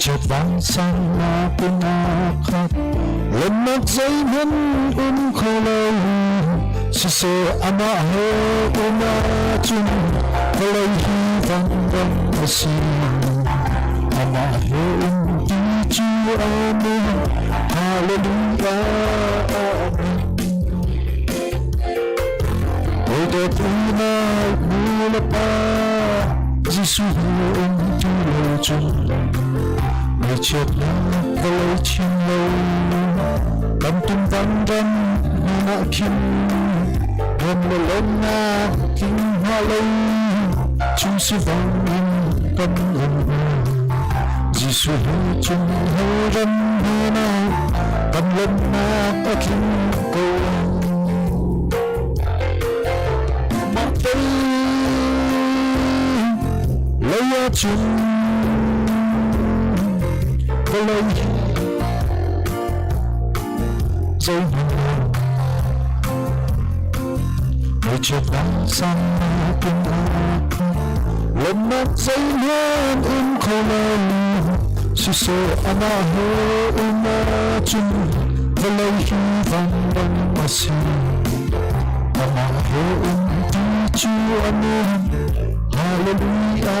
Ngaihchiat vansangnak in aa khat, lawmhnak zeihmanh um kho lo. Siseh amah he um ahcun vawlei hi vanram a si. Amah he um ti cu Amen. Hallelujah. Amen. Dawt unau nu le pa Jesuh he um ti lo cun ngaihchiatnak vawlei chin lo kan tum vanram hmun ah khin ram le lawmnak tling hnga lo chung sivang in kan um Jesuh he cung he ram hmun ah kan lawmhnak a tling ko. Lei ahcun vawlei zeihmanh Ngaihchiat vansangnak in lawmhnak zeihmanh um kho lo siseh amah he um ahcun vawlei hi vanram a si. Amah he um ti cu a nun. Hallelujah.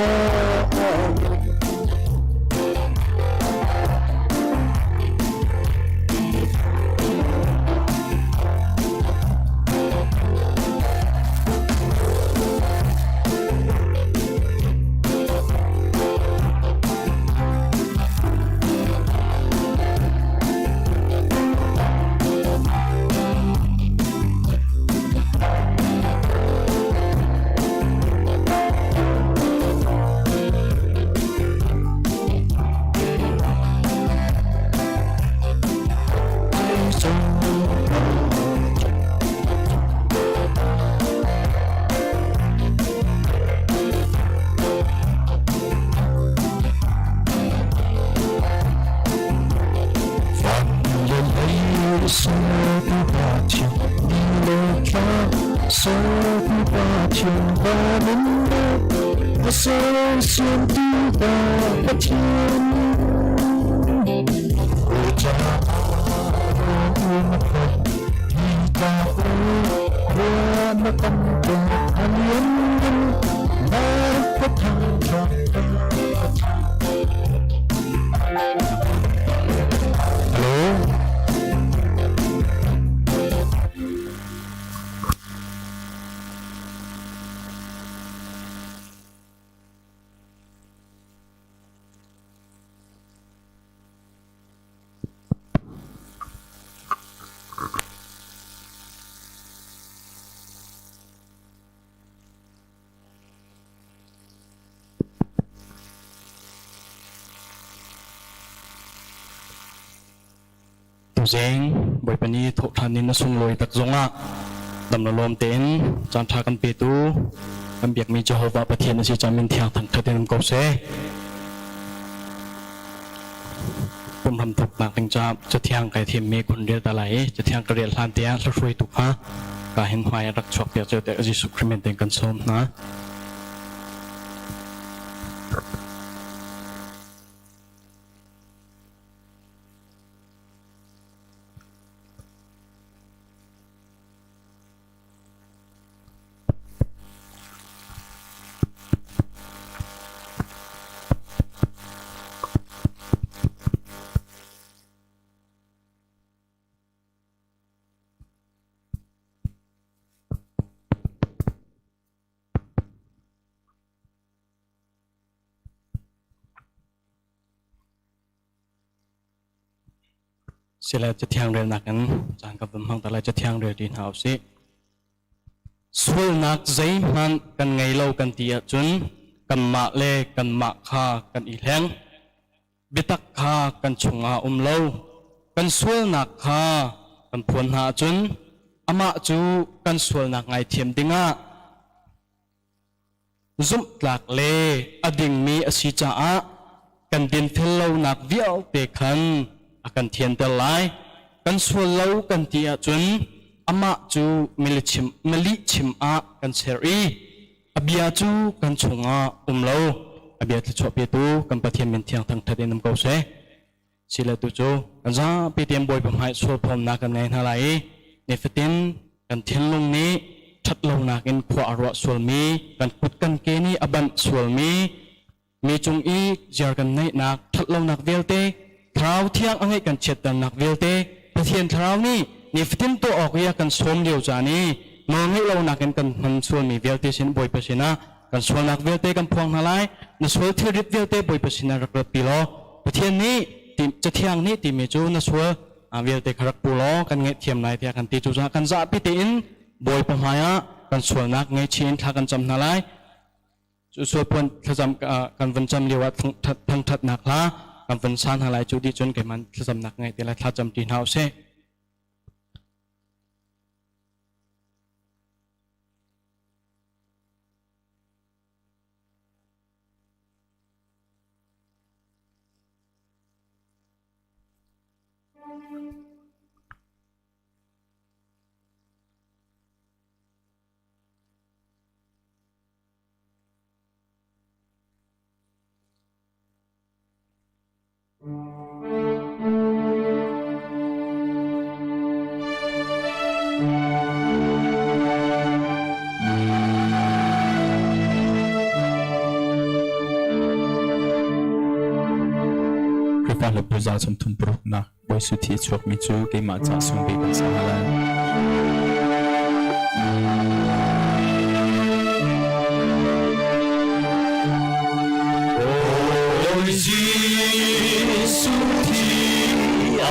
Tuzing Bawipa nih thawhṭhan in a sunglawi tak zongah dam le lawm tein caanṭha kan petu kan biakmi Jehovah Pathian a si caah min thiang thangṭhat in um ko seh. Pumhram thawknak ding caah cathiang kai thimmi kun rel ta lai i cathiang ka rel hlan tiah hla-hruaitu kha ka hin hmai a rak chuak piak cio tiah Jesuh Khrih min tein kan sawm hna. Sile Cathiang relnak in caan ka vun hmang ta lai. Cathiang rel ti hna usih. Sualnak zeihmanh kan ngei lo kan ti ahcun kanmah le kanmah kha kan i hleng. Biatak kha kan chungah um lo. Kan sualnak kha kan phuan hna ahcun amah cu kan sualnak ngaithiam dingah zumhtlak le a dingmi a si caah kan dinfel lonak vialte khan a kan thianter lai. Kan sual lo kan ti ahcun amah cu milihchim ah kan ser i a bia cu kan chungah um lo. A bia thluachuah petu kan Pathian min thiang thangṭhat in um ko seh. Sile tu cu kan zapi tein Bawipa hmai sualphawmnak kan ngei hna lai i nifatin kan thinlung nih ṭhatlonak in khua a ruah sualmi, kan kut kan ke nih a banh sualmi, mi cung i ziar kan neihnak ṭhatlonak vialte, Thlarau Thiang a ngeih kan chiatternak vialte, Pathian Thlarau nih nifatin tuah awk i a kan sawm lio caan i nawlngeih lonak in kan hman sualmi vialte sin Bawipa sinah kan sualnak vialte kan phuang hna lai. Na sual thilrit vialte Bawipa sinah rak ratpi law Pathian nih Cathiang nih timi cu na sual vialte kha rak pu law kan ngaihthiam lai tiah kan ti. Cucaah kan zapi tein Bawipa hmaiah kan sualnak ngaihchih in thla kan cam hna lai. Cu sualpuan thlacam kan vun cam lio ah thangṭhatnak hla kan vun sa hna lai. Cu dih cun keimah thlacamnak ngeih te lai, thla cam ṭi hna usih. Khrihfa hlabu za sawmthum paruknak Bawi Suthi a chuakmi cu keimah ca sung bik an si hna lai. Bawi Jesuh thi a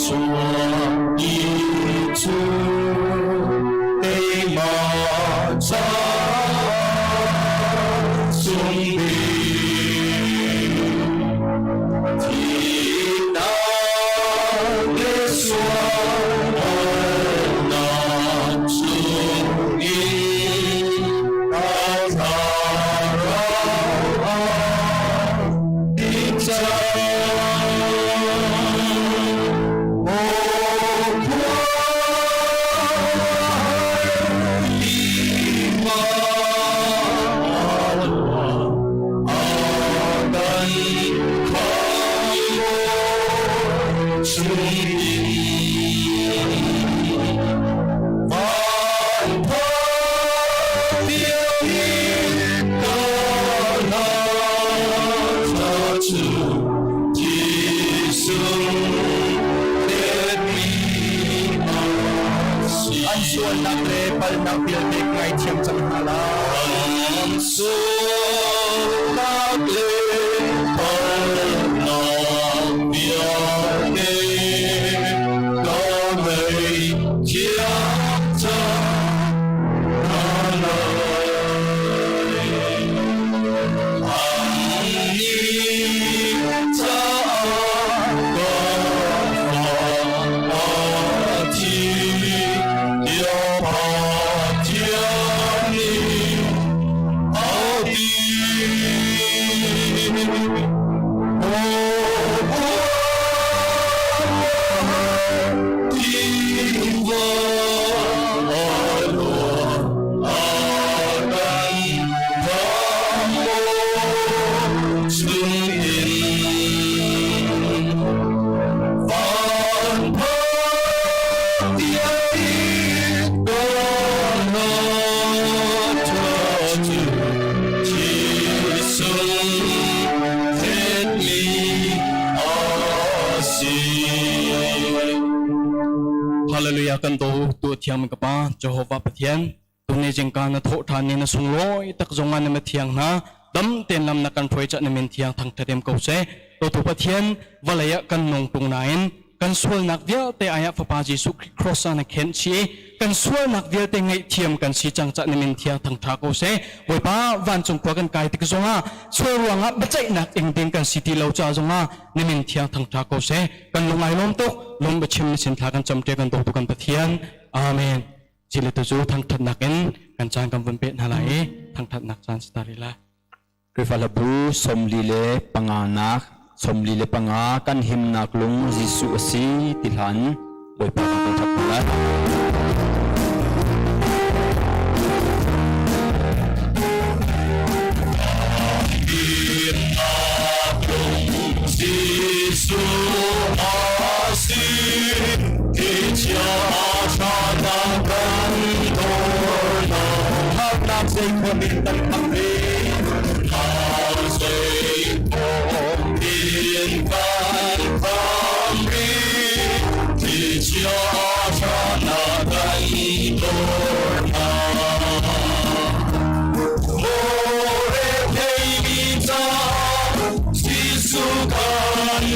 chuak i cu keimah caah sung bik thihnak le sualnak chungin ka thlarau ah in cang. Maw khua An sualnak le palhnak vialte ngaithiam cang hna lai. Sualnak le palhnak vialte ka ngaihthiam cang hna lai. Annih caah ka fa a thi tiah Pathian nih a ti. Tiva a luang a kan khamh chungin van phak tiang Hallelujah kan do tu thiang ka pa Jehovah Pathian tuni jingka na tho than ni na sungloi tak zonga na thiang na dam ten lam na kan phoi cha na min thiang thang thatem ko se to tu Pathian valaya kan nung tung nain kan sualnak vialte ayah Fapa Jesuh Khrih cross ah na khenh chih i kan sualnak vialte ngaihthiam kan si cang cah na min thiang thangtha ko seh. Bawipa vancung khua kan kai tik zongah sual ruangah biaceihnak ing ding kan si ti lo ca zongah na min thiang thangtha ko seh. Kan lung ai lawm tuk lung biachim na sin thla kan cam ṭe kan dawtu kan Pathian. Amen. Cile tu cu thangthatnak in kan caan kan vun peh hna lai i thangthatnak caan si ta rih lai. Khrihfabu 45 nak 45 kan himnak lung Jesuh a si ti hlan Bawipa kan thangṭhat hna lai.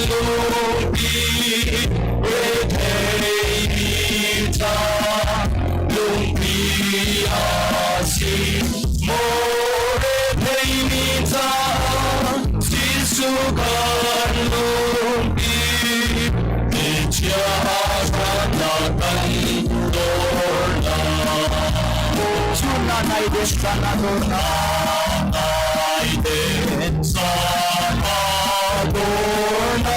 Lungpi retheimi ca lungpi a si. Maw retheimi ca Jesuh kan lungpi Michia hrannak kan dornak. Chuna nai des sana dornak nai des sana dornak.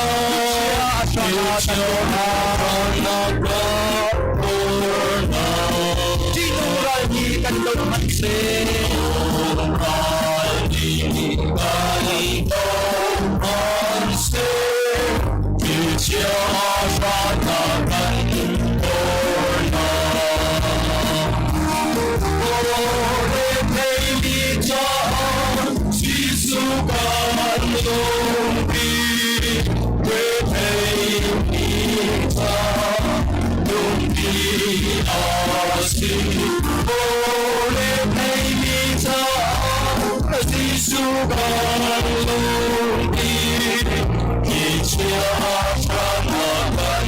Michia hrannak kan dornak. Tinural ni kan dot man se. Ral ni kan dot man se. Michia hrannak kan dornak. Jesuh kan lungpi retheimi ca lungpi a si. Retheimi ca Jesuh kan lungpi Michia hrannak kan dornak.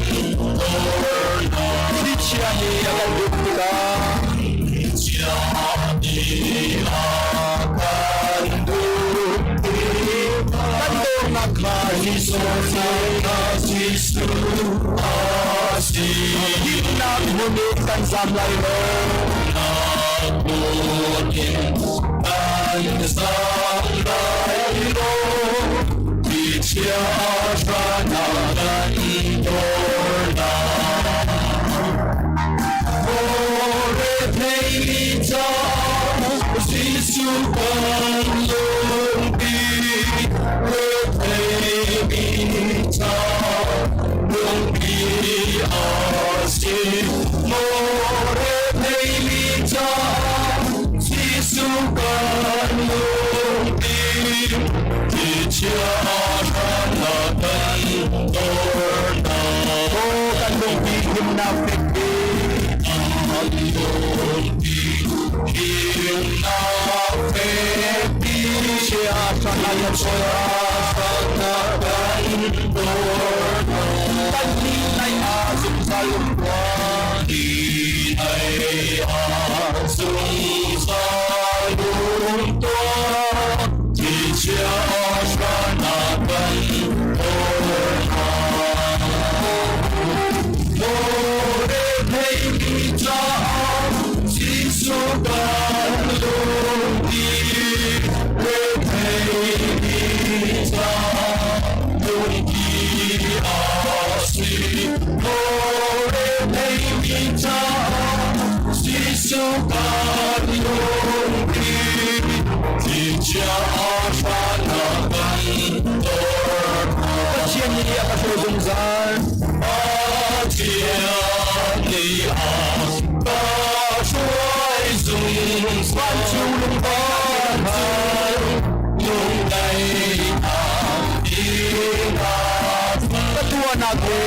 Michia nih a kan duh tikah Michia nih a kan duh tikah kan dornak kha Jesuh Jesuh a si. Himnak hmun in kan zam lai lo. Himnak hmun in kan zam lai lo. Michia hrannak kan dornak. Retheimi ca Jesuh kan lungpi retheimi ca lungpi a si. Maw retheimi ca Jesuh kan lungpi Michia hrannak kan dornak. Aw kan lungpi himnak fekpi kan lungpi himnak fekpi chia hrannak hrannak kan dornak. Kan ni nai ah zungzal um tuah. Ni nai ah zungzal um tuah. Michia hrannak kan dornak. Retheimi ca Jesuh kan lungpi retheimi ca lungpi a si. Retheimi ca Jesuh kan lungpi Michia hrannak kan dornak. Pathian nih a ka hruai zungzal. Pathian nih a ka hruai zungzal. Vancung lungvar lungdaihnak inn ah ka tuahnak le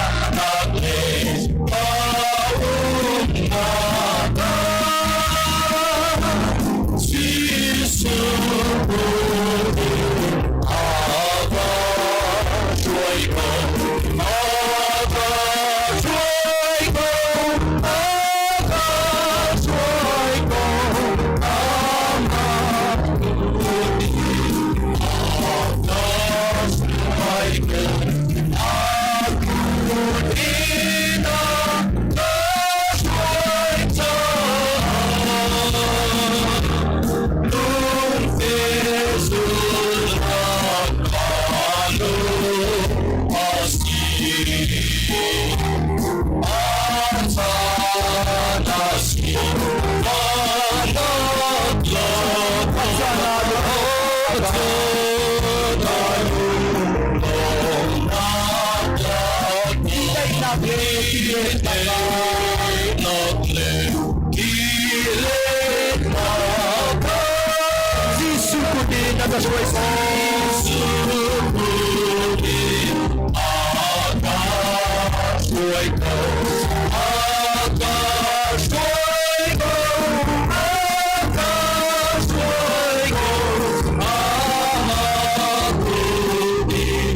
umnak le ka umnak ah Jesuh a ka hruai ko, a ka hruai ko, a ka hruai ko, amah kut in a ka hruai ko, a kut in a ka hruai caah lungte zulhnak ka lung a si. A caan a si, anak lo, a caan a lo, a caan a lung Daihnak le daihnak le kilehnak Jesuh kut in a ka hruai Jesuh kut in a ka hruai ko a ka hruai ko a ka hruai ko amah kut in.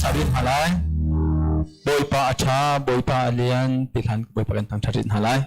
Sarin hna lai. Bawipa a ṭha, Bawipa a lian ti hlan Bawipa kan thangṭhat rih hna lai.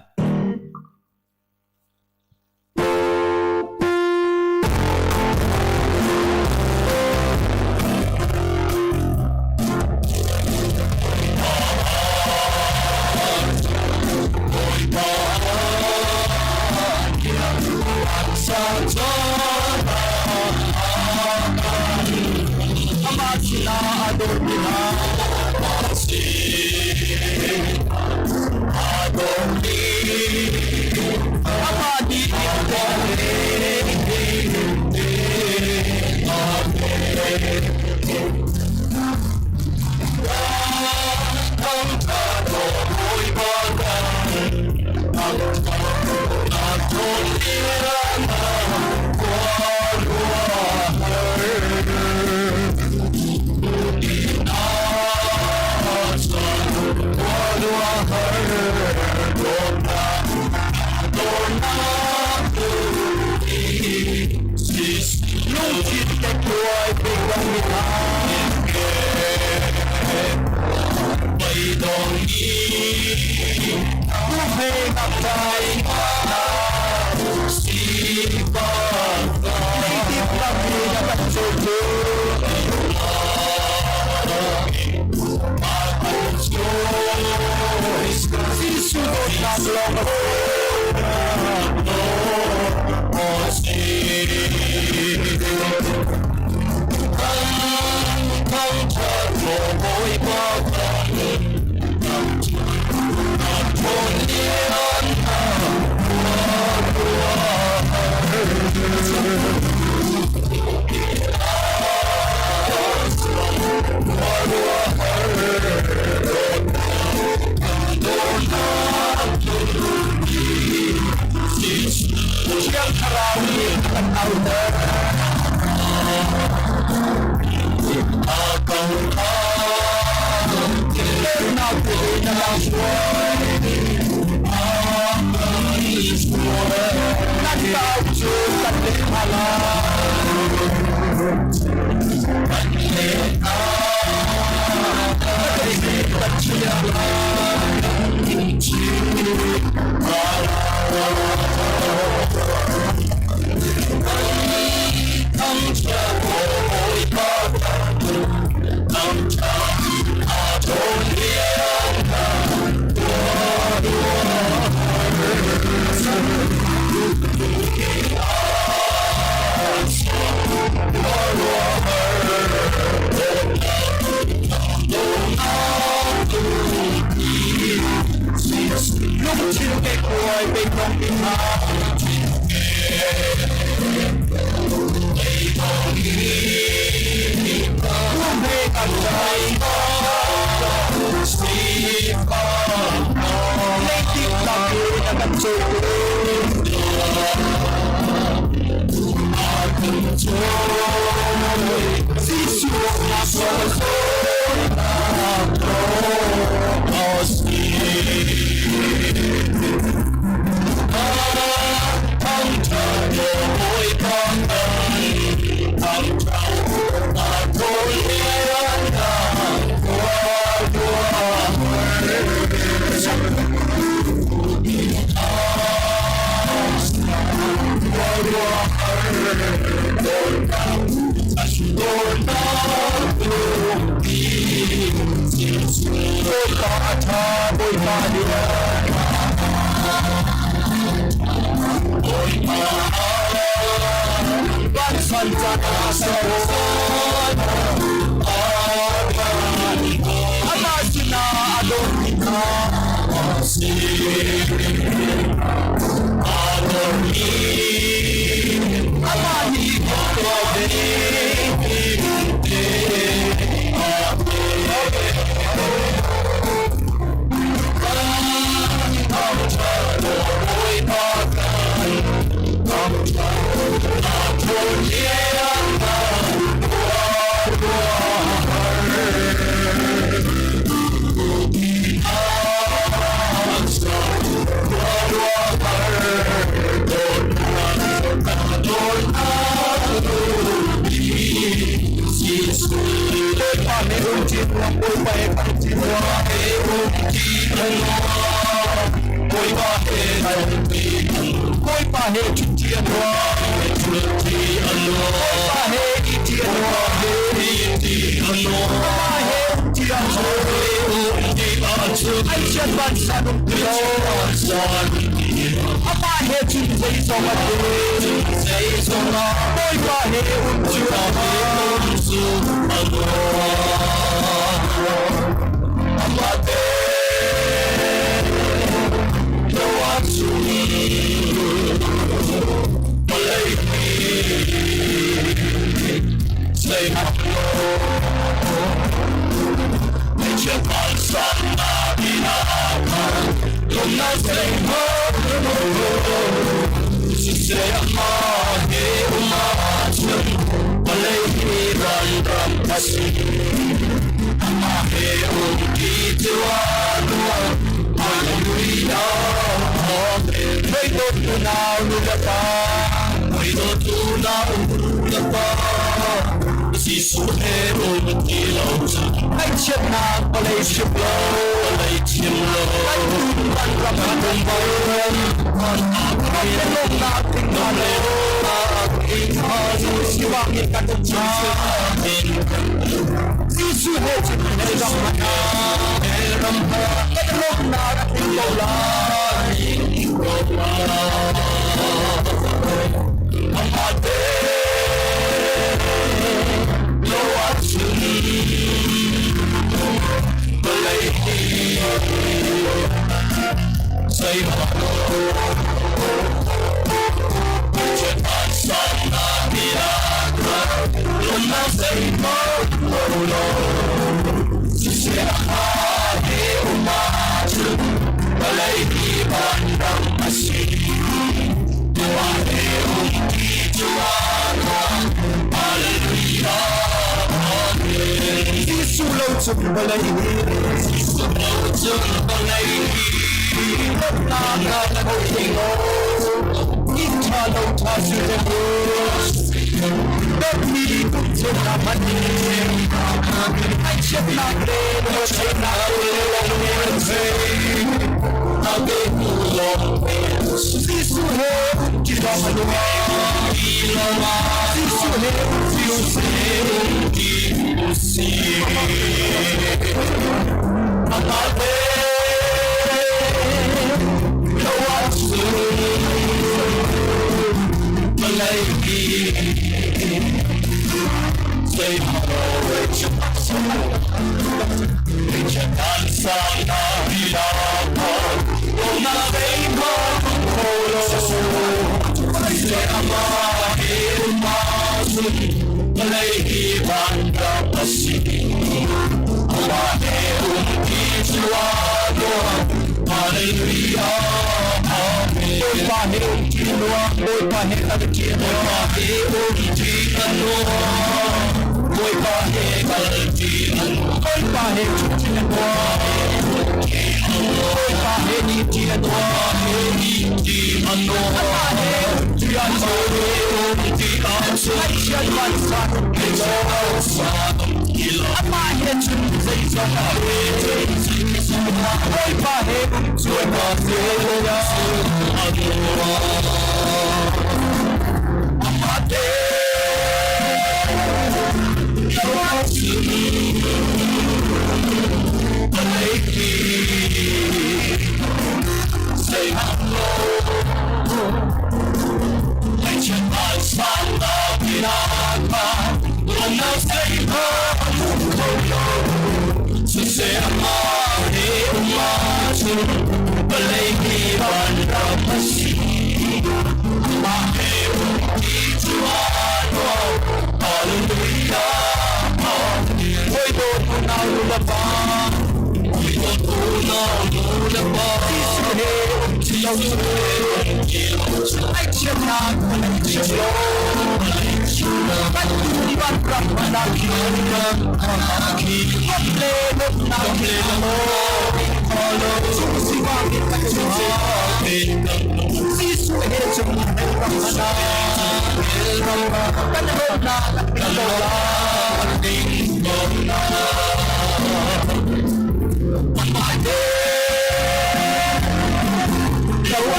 Lai pe tong ti hna. Siseh amah he um ahcun vawlei hi vanram a si. Amah he um ti cu a nuam. Hallelujah. Amen. Bawipa he um ti a nuam. Bawipa he kal ti a nuam. Bawipa he um ti a nuam. Bawipa he kal ti a nuam. Bawipa he ṭhut ti a nuam. Bawipa he ni ti a nuam. He ni ti a nuam. Amah he um ti a nuam. Ngaihchiat vansan Amah he cun zeizong a Bawipa he um cu Amah te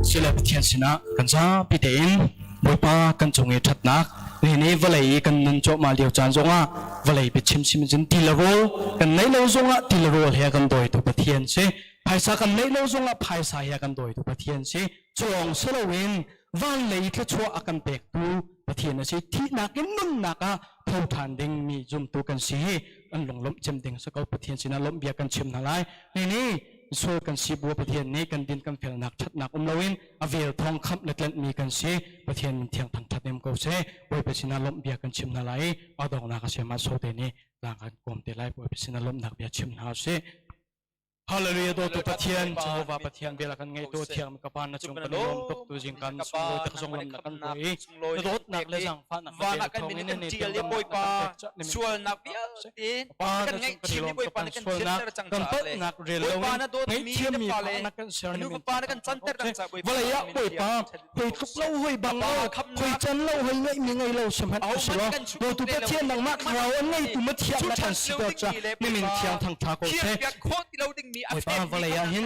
Sile Pathian sinah kan zapi tein Bawipa kan cung i ṭhatnak nihin i vawlei i kan nun cuahmah lio caan zongah vawlei biachim sim cun ti le rawl kan neih lo zongah ti le rawl he a kan dawitu Pathian si. Phaisa kan neih lo zongah phaisa he a kan dawitu Pathian si. Cu lawng si loin van lei thluachuah a kan pektu Pathian a si. Thihnak in nunnak ah tho ṭhan dingmi zumtu kan si hi kan lunglawmh cem ding si ko. Pathian sinah lawmh bia kan chim hna lai. Nihin sual kan si bu Pathian nih kan din kan felnak ṭhatnak um loin a vel thawng khamh le tlanhmi kan si. Pathian min thiang thangṭhat nem ko seh. Bawipa sinah lawmh bia kan chim hna lai i a donghnak a si mah sote nih tlang kan kawm te lai. Bawipa sinah lawmhnak bia chim hna usih. Hallelujah dawtu Pathian Jehovah Pathian bia kan ngei tu thiang ka pa na cung kan lawm tuk tu jing kan sunglawi tak zong lam na kan pui na dawtnak le zangfahnak van ah kan min kan tial i Bawipa sualnak vialte kan ngaihchim i Bawipa na kan thianter cang kan caah le palhnak rel lo Bawipa na dawtmi ngaihthiammi na fale na kan ser nu pa na kan canter cang caah Bawipa vawlei ah Bawipa hoi tluk lo hoi bang lo hoi can lo hoi ngeih mi ngei lo sihmanh usilo dawtu Pathian nangmah thlarau an ngeitu mathiam na kan siter ca mimin thiang thangtha ko seh Bawipa vawlei ah hin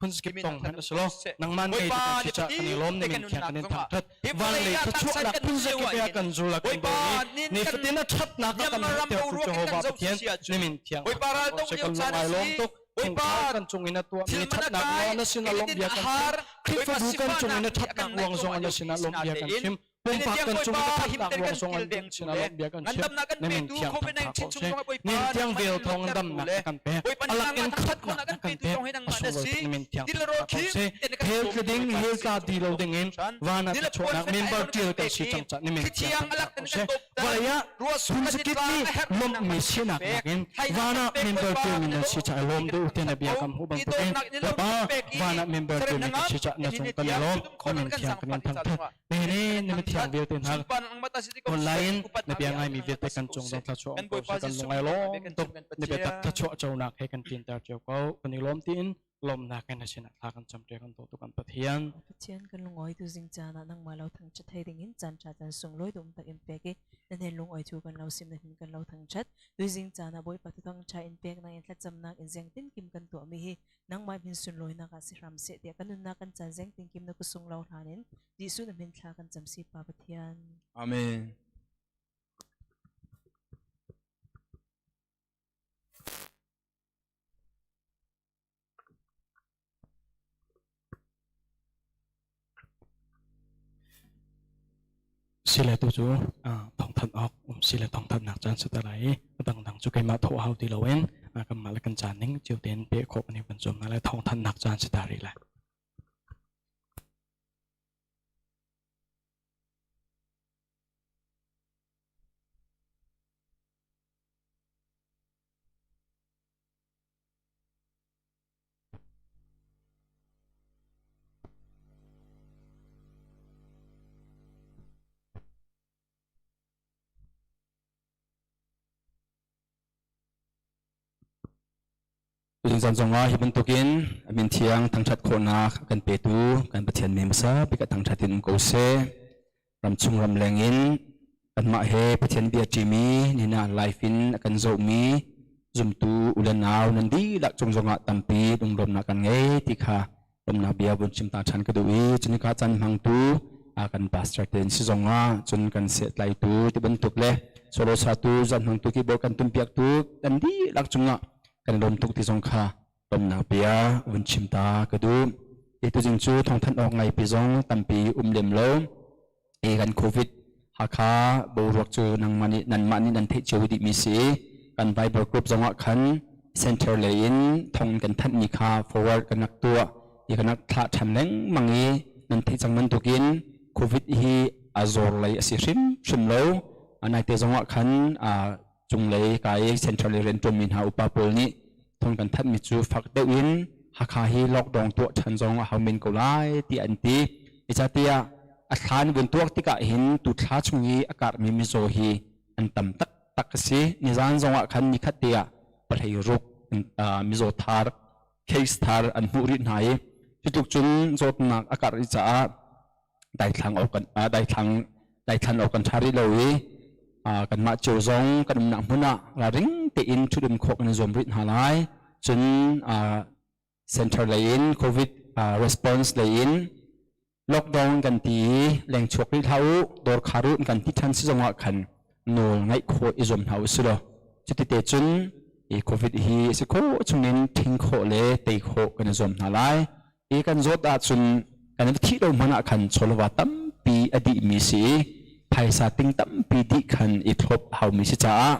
phun skip tong hmanh usilo nangmah ngeitu kan si ca kan i lawm nimin thiang kan in thangthat van lei thluachuahnak phun zakip ya kan zul kan dawi nifatin a thatnak a kan hmuhtertu Jehovah Pathian nimin thiang kan lung ai lawm tuk Bawipa kan cung in a tuah mi thil man a thatnak kai ruang na sin a lawmh bia kan chim Khrihfabu Bawipa kan cung in a sifahnak thatnak kan ruang zong na sin a lawmh bia kan chim pumpak kan cung in a thatnak ruang zong an sin a lawmh bia kan chim na min thiang thangtha ko seh min thiang vel thawng damnak na kan pek alak in khatnak na kan pek a sunglawi tuk na min thiang thangtha ko seh hell tla ding hell tla di lo ding in van ah chuahnak member tial kan si cang ca ni min thiang thangtha ko seh vawlei ah phunzakip nih lawmhmi sinak nakin van ah member ṭialmi nan si caah lawm deuh ti na bia kam hmuh bantukin Bawipa van ah member ṭialmi kan si caah na cung kan i lawm na min thiang kan in thangṭhat nihin na mithiang vialte hna online in na bia ngaimi vialte kan cung zong thluachuah um ko seh kan lungai lawm tuk na biatak thluachuah conak he kan ṭinter cio ko kan i lawm tiin lawmnak in na sinah thla kan cam ṭi kan dawtu kan Pathian. Pathian kan lungawi tu zing caan ah nangmah lo thangṭhat thei ding in caan ṭha caan sunglawi dum tak in pek i na hnen lungawi thu kan lo sim na hin kan lo thangṭhat tu zing caan ah Bawipa tu thangṭha in pek nak in thlacamnak in zengtin kim kan tuah mi hi nangmah min sunlawinak ah si hram seh tiah kan nunnak kan caan zengtin kim na kusung lo hlan in Jesuh na min thla kan cam si Pa Pathian. Amen. Sile tu cu thawngthanh awk um sile thawngthanhnak caan si te lai i a dangdang cu keimah thawh hau ti loin kanmah le kan caan ning cio tein peh khawh kan i van zuam hna lai thawngthanhnak caan si ta rih lai. Tuzan zongah hi bantukin a min thiang thangṭhat khawhnak a kan petu kan Pathian mi hmasa bik a thangṭhat in um ko seh. Ramchung ramleng in kanmah he Pathian bia ṭimi nina live in a kan zohmi zumtu u le nau nan dihlak cung zongah tampi lunglawmnak kan ngei ti kha lawmnak bia vun chim ta ṭhan ka duh i cunika caan hmangtu kan pastor te si zongah cun kan sehtlaitu ti bantuk le solo satu zan hmangtu keyboard kan tumpiaktu kan dihlak cungah kan lawm tuk ti zong kha lawmnak bia vun chim ta ka duh. Tuzing cu thawngthanh awk ngaipi zong tampi um lem lo. E kan COVID Hakha boruak cu nangmah nih nanmah nih nan theih cio dihmi si. Kan Viber group zongah khan center lei in thong kan thanhmi kha forward kan rak tuah i kan rak thlah ṭhan lengmang i nan theih cang bantukin COVID hi a zawr lei a si hrimhrim lo. Naite zongah khan cunglei ka i central i rianṭuanmi hna upa pawl nih thong kan thanhmi cu fak deuh in Hakha hi lockdown tuah ṭhan zong a hau men ko lai tiah an ti. Zeicahtiah a thla an vun tuak tikah hin tu thla chung i a karhmi mizaw hi an tam taktak a si. Nizan zongah khan nikhat te ah pahlei ruk mizaw thar case thar an hmuh rih hna i cutluk cun zawtnak a karh rih caah daithlang awk kan daithlang daithlan awk kan ṭha rih lo i kanmah cio zong kan umnak hmun ah ralring tein ṭhut-um khawh kan i zuam rih hna lai. Cun center lei in COVID response lei in lockdown kan ti i lengchuak rih hlah u, dawr khar u kan ti ṭhan si zongah khan nawl ngaih khawh i zuam hna u si law cuti te cun i COVID hi a si khawh chungin ṭhing khawh le tei khawh kan i zuam hna lai. I kan zawt ahcun kan thih lo hmanh ah khan chawlva tampi a dihmi si i phaisa ting tampi dih khan i thlop haumi si caah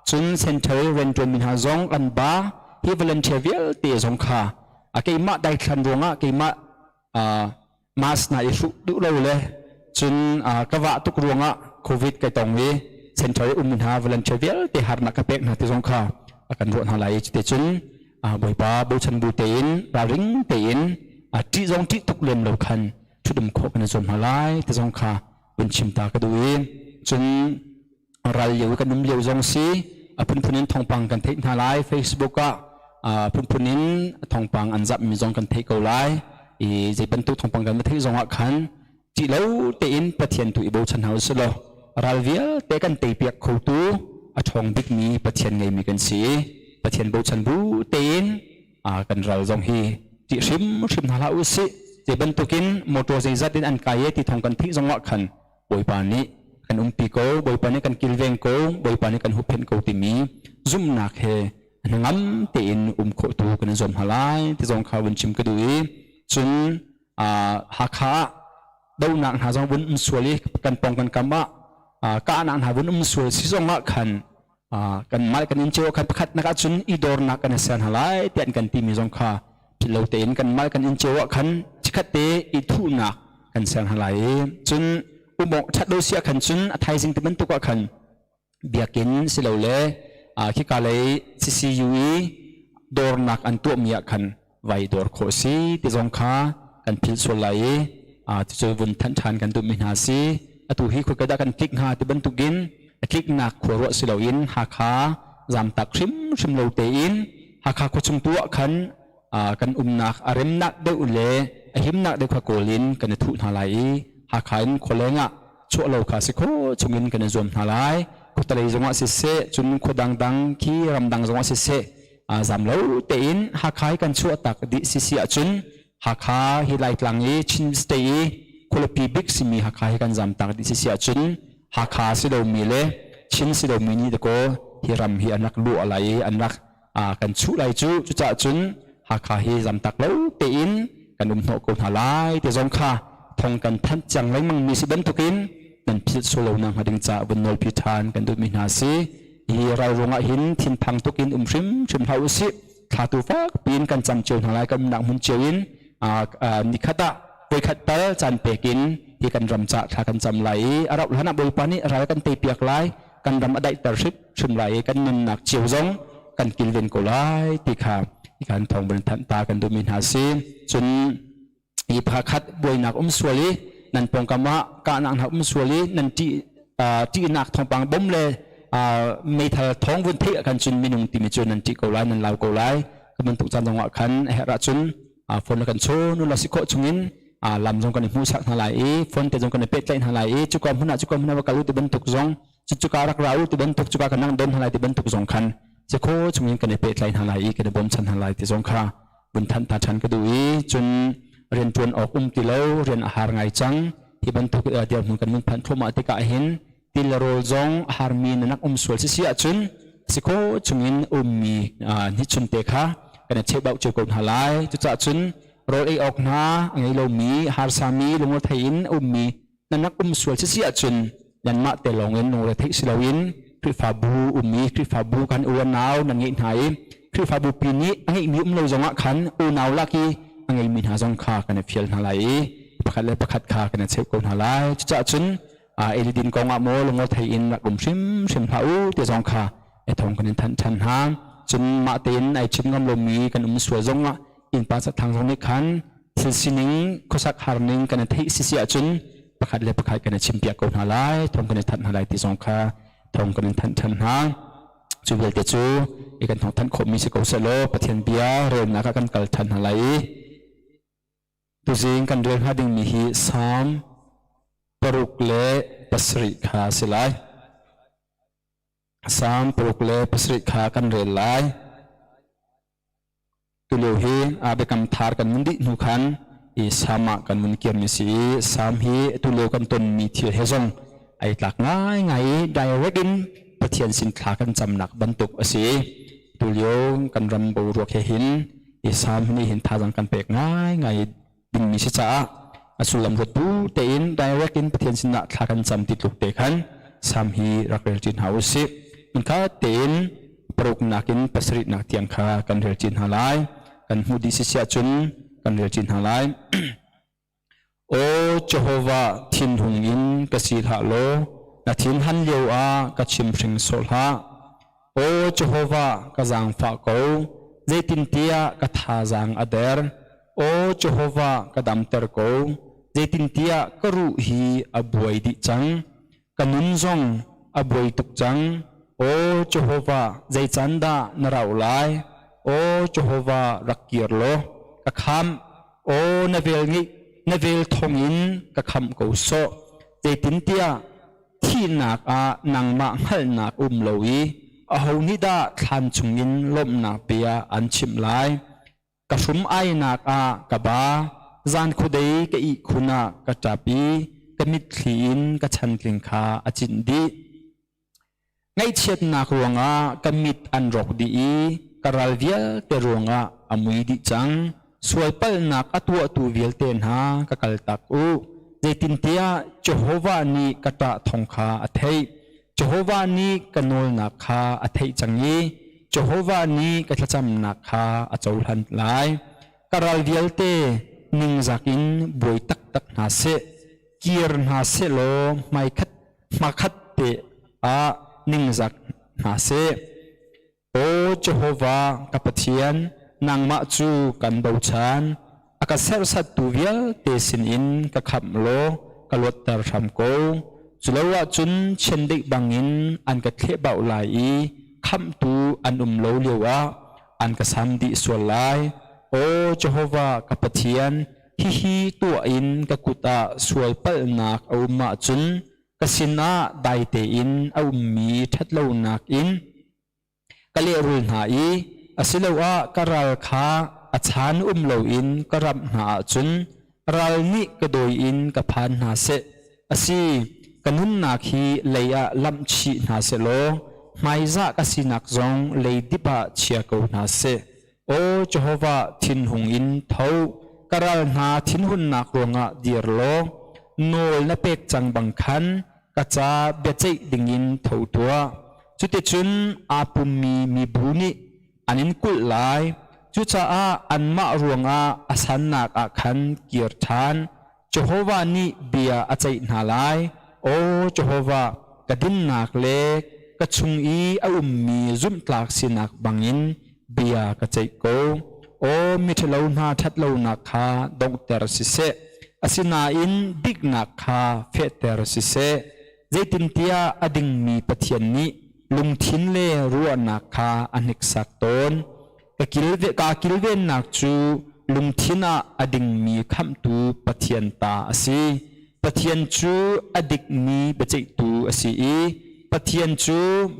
cun central rianṭuanmi hna zong kan ba hi volunteer vialte zong kha a keimah daithlan ruangah keimah mask na i hruh duh lo le cun ka vah tuk ruangah covid kai tong i central i um hna volunteer vialte harnak ka pek hna ti zong kha a kan ruah hna lai i cuti cun. Bawipa bochan bu tein ralring tein ṭih zong ṭih tuk lem lo khan ṭhutdum khawh kan i zuam hna lai ti zong kha vun chim ta ka duh i cun ral lio i kan um lio zong si a phunphun in thawngpang kan theih hna lai. Facebook ah a phunphun in thawngpang an zapmi zong kan theih ko lai i zei bantuk thawngpang kan va theih zong ah khan ṭih lo tein Pathian tu i bochan hna usih law ral vialte kan teipiak khotu a ṭhawng bikmi Pathian ngeimi kan si i Pathian bochan bu tein kan ral zong hi ṭih hrimhrim hna hlah usih. Zei bantukin motor zeizat in an kai e ti thawng kan theih zong ah khan Bawipa nih kan umpi ko, Bawipa nih kan kilveng ko, Bawipa nih kan huhphenh ko timi zumhnak he hnangam tein um khawh tu kan i zuam hna lai ti zong kha vun chim ka duh i cun Hakha ah donak hna zong vun um sual i kan pong kan kam ah kahnak hna vun um sual si zong ah khan kan mah kan in cio khan pakhat nak ahcun i dornak kan ser hna lai tiah an kan timi zong kha philh lo tein kan mah kan in cio ah khan chikhat te i thuhnak kan ser hna lai i cun umawk ṭhat lo si ah khan cun a thaizing ti bantuk ah khan biakinn silole khika lei CCU i dawrnak an tuahmi ah khan vai dawr khawh si ti zong kha kan philh sual lai i cucu vun thanh ṭhan kan duhmi hna si. Atu hi khoika dah kan tlik hnga ti bantukin a tliknak khua ruah si loin Hakha zamtak hrimhrim lo tein Hakha khuachung tu ah khan kan umnak a remnak deuh le a himnak deuh kha kawl in kan i thuh hna lai i Hakha in khualeng ah chuah lo kha si kho chungin kan i zuam hna lai. Khuatalei zongah siseh, cun khua dangdang khi ramdang zongah siseh, zam lo tein Hakha hi kan chuah tak dih sisi ahcun Hakha hi Laitlang i Chin State i khualipi bik simi Hakha hi kan zam tak dih sisi ahcun Hakha si lomi le Chin si lomi nih dakaw hi ram hi an rak luah lai i an rak kan chuh lai cu. Cucaah cun Hakha hi zamtak lo tein kan um hnawh ko hna lai ti zong kha thong kan thanh ciang lengmang mi si bantukin nan philh sual lo nak hnga ding caah vun nawlpi ṭhan kan duhmi hna si. Hi ral ruangah hin thinphang tuk in um hrimhrim hlah usih. Thla tu fak piin kan cam cio hna lai kan umnak hmun cio in. Nikhat ah voikhat tal caan pek in hi kan ram ca thla kan cam lai i a rauh hlan ah Bawipa nih ral kan teipiak lai, kan ram a daihter hrimhrim lai i kan nunnak cio zong kan kilven ko lai ti kha kan thawng van thanh ta kan duhmi hna si. Cun hi pakhat buainak um sual i nan pawngkam ah kahnak hna um sual i nan ṭih ṭihnak thawngpang bom le meithal thawng vun theih ah khan cun minung timi cu nan ṭih ko lai, nan lau ko lai. Ka bantuk caan zongah khan a herh ahcun phone kan chawn ula si khawh chungin lam zong kan i hmuhsak hna lai i phone te zong kan i pehtlaih hna lai i cuka hmun ah cuka hmun ah va kal u ti bantuk zong, cuka rak ra u ti bantuk, cuka kan nang don hna lai ti bantuk zong khan si kho chungin kan i pehtlaih hna lai i kan i bawmchan hna lai ti zong kha vun thanh ta ṭhan ka duh i cun rian ṭuan awk um ti lo, rian a har ngai cang hi bantuk dirhmun kan mun phanh thluahmah tikah hin til le rawl zong a harmi na nak um sual si si ahcun si kho chungin ummi hnichun te kha kan i cheuhbauh cio ko hna lai. Cucaah cun rawl ei awk hna a ngei lomi, harsami, lungre in ummi na nak um sual si si ahcun nanmah te lawngin lungre theih si loin Khrihfabu ummi Khrihfabu kan unau nan ngeih hna i Khrihfabu pi nih a ngeihmi um lo zongah khan unau lak i a ngeimi hna zong kha kan i fial hna lai i pakhat le pakhat kha kan i cheuh ko hna lai. Cucaah cun eidin kong ah maw lungre thei in rak um hrimhrim hlah u ti zong kha thawng kan in thanh ṭhan hna. Cun mah tein ai chim ngam lomi kan um sual zong ah innpa cathlang zong nih khan thil sining khuasak harning kan i theih sisi ahcun pakhat le pakhat kan i chimpiak ko hna lai, thawng kan i thanh hna lai ti zong kha thawng kan in thanh ṭhan hna. Cu vialte cu i kan thawng thanh khawhmi si ko sehlaw Pathian bia relnak ah kan kal ṭhan hna lai i tuzing kan rel hnga dingmi hi Salm 67 kha a si lai. Salm 67 kha kan rel lai. Tulio hi biakam thar kan mun dih hnu khan i Salm ah kan mun kirmi si i Salm hi tulio kan tonmi thil he zong ai tlak ngaingai i direct in Pathian sin thla kan camnak bantuk a si. Tulio kan ram boruak he hin i Salm nih hin thazaang kan pek ngaingai dingmi si caah a sullam ruat bu tein direct in Pathian sinah thla kan cam ti tluk te khan Salm hi rak rel ṭi hna usih. Hmunkhat tein paruknak in pasarihnak tiang kha kan rel ṭi hna lai. Kan hmuh dih si ahcun kan rel ṭi hna lai. Aw Jehovah, thinhung in ka si hlah law na thinhan lio ah ka chimhring sawh hlah. Aw Jehovah, ka zaangfah ko. zeitintiah ka thazaang a der. Aw Jehovah, ka damter ko, zeitintiah ka ruh hi a buai dih cang. Ka nun zong a buai tuk cang. Aw Jehovah, zei can dah na rauh lai? Aw Jehovah, rak kir law ka khamh. Aw na vel ngeih na vel thawngin ka khamh ko sawh. Zeitintiah thihnak ah nangmah hngalhnak um lo i aho nih dah thlan chungin lawmhnak bia an chimh lai? Ka hrum ainak ah ka ba, zan khuadei ka ihkhun ah ka ṭap i ka mitthli in ka chantling kha a cinh dih. Ngaihchiatnak ruangah ka mit an rawk dih i ka ral vialte ruangah a mui dih cang. Sualpalhnak a tuahtu vialte hna ka kaltak u. Zeitintiah Jehovah nih ka ṭah thawng kha a theih. Jehovah nih ka nawlnak kha a theih cang i Jehovah nih ka thlacamnak kha a cohlan lai. Ka ral vialte ningzak in buai taktak hna seh. Kir hna sehlaw hmaikhat hmakhat te ah ningzak hna seh. Aw Jehovah ka Pathian, nangmah cu kan bochan. A ka serhsattu vialte sinin ka khamh law ka luatter hram ko. Culo ahcun chiandeih bangin an ka thlehbauh lai i khamhtu an um lo lioah an ka sam dih sual lai. Aw Jehovah ka Pathian, hihi tuah in ka kut ah sual palhnak a um ahcun ka sinah dai tein a ummi ṭhatlonak in ka lehrul hna i asiloah ka ral kha a chan um loin ka ramh hna ahcun ral nih ka dawi in ka phan hna seh. Asi, ka nunnak hi lei ah lamh chih hna sehlaw hmaizah ka sinak zong leidip ah chia ko hna seh. Aw Jehovah, thinhung in tho, ka ral hna thinhunnak ruangah dir law nawl na pek cang bang khan ka ca biaceih dingin tho tuah. Cuticun aa pummi mibu nih an in kulh lai. Cucaah anmah ruangah a sannak ah khan kir ṭhan. Jehovah nih bia a ceih hna lai. Aw Jehovah, ka dinnak le ka chung i a ummi zumhtlak sinak bangin bia ka ceih ko. Aw miṭhalo hna ṭhatlonak kha donghter siseh, asinain diknak kha fehter siseh. Zeitintiah a dingmi Pathian nih lungthin le ruahnak kha a hniksak tawn. Ka kilvennak cu lungthin ah a dingmi khamhtu Pathian ta a si. Pathian cu a dikmi biaceihtu a si i Pathian cu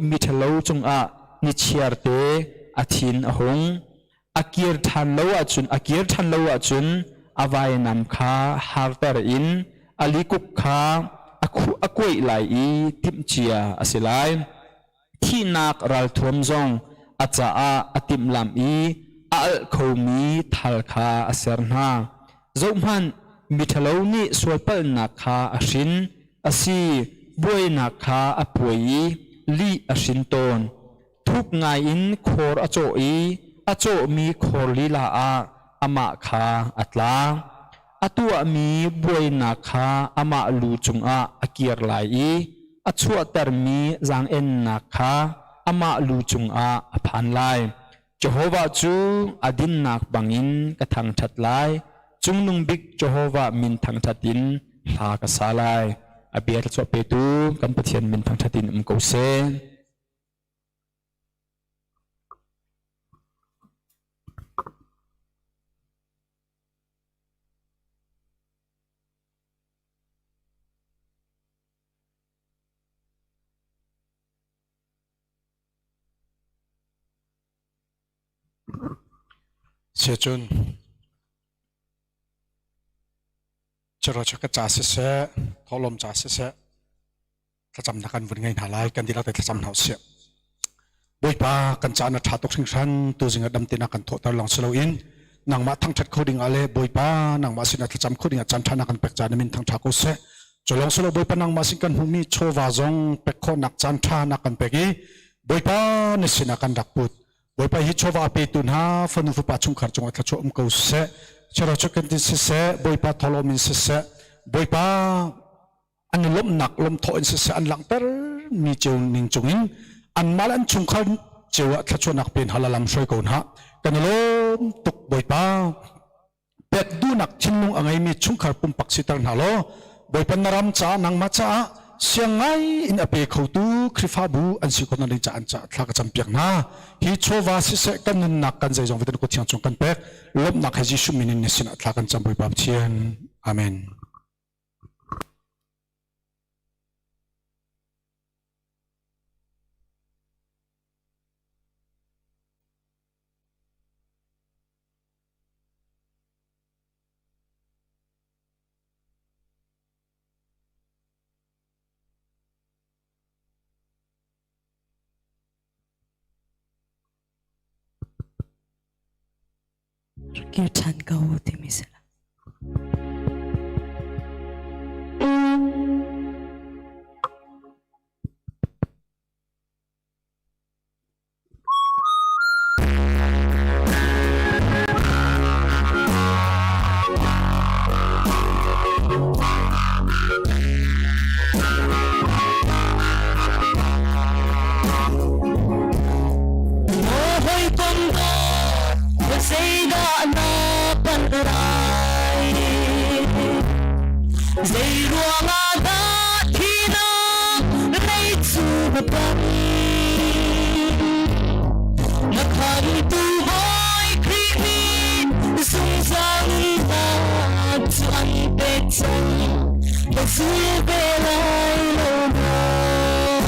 miṭhalo cungah nichiarte a thin a hung. A kir ṭhan lo ahcun a kir ṭhan lo ahcun a vainam kha harter in a likuk kha a kuaih lai i timhcia a si lai. Thihnak ralthuam zong a caah a timhlamh i a alh khomi thal kha a ser hna. Zohhmanh, miṭhalo nih sualpalhnak kha a hrin, a si, buainak kha a puai i lih a hrin tawn. Thuk ngaiin khor a cawh i a cawhmi khor lila ah amah kha a tla. A tuahmi buainak kha amah lu cungah a kir lai i a chuahtermi zaang-ennak kha amah lu cungah a phan lai. Jehovah cu a dinnak bangin ka thangṭhat lai. Cungnung bik Jehovah min thangṭhat in hla ka sa lai. A bia thluachuah petu kan Pathian min thangṭhat in um ko seh. Siacun Church ka ca siseh, thawhlawm ca siseh, thlacamnak kan vun ngei hna lai, kan dihlak te thlacam hna usih. Bawipa kan ca na ṭha tuk hringhran tuzing ah damte na kan thawhter lawng si loin nangmah thangṭhat kho ding ah le Bawipa nangmah sinah thlacam kho ding ah caan ṭha na kan pek caan na min thangṭha ko seh. Cu lawng si lo Bawipa nangmah sin kan hmuhmi chawva zong pek khawhnak caan ṭha na kan pek i Bawipa na sinah kan rak put. Bawipa hi chawva a petu hna fanu fapa chungkhar cungah thluachuah um ko seh. Chero kan tin siseh, Bawipa thawhlawm in siseh, Bawipa an i lawmhnak lawmthawh in siseh an langhter mi cio ning cungin anmah le an chungkhar Cio ah thluachuahnak pen hal lam hruai ko hna. Kan i lawm tuk Bawipa. Pek duhnak thinlung a ngeimi chungkhar pumpak siter hna law Bawipa na ram caah nangmah caah siang ngai in a pe khotu Khrihfabu an si khawhnak ding caah an caah thla ka campiak hna. Hi chawva siseh kan nunnak kan zeizong vialte kut thiang chung kan pek. Lawmhnak he Jesuh min in na sinah thla kan cam Bawipa Pathian. Amen. Kir ṭhan ko timi si la. Zeidah na panh lai? Zei ruangah dah thihnak lei cu na panh? Na khamtu Bawi Khrih nih zungzal nunnak cu an pek cang. Na zul ve lai lo maw?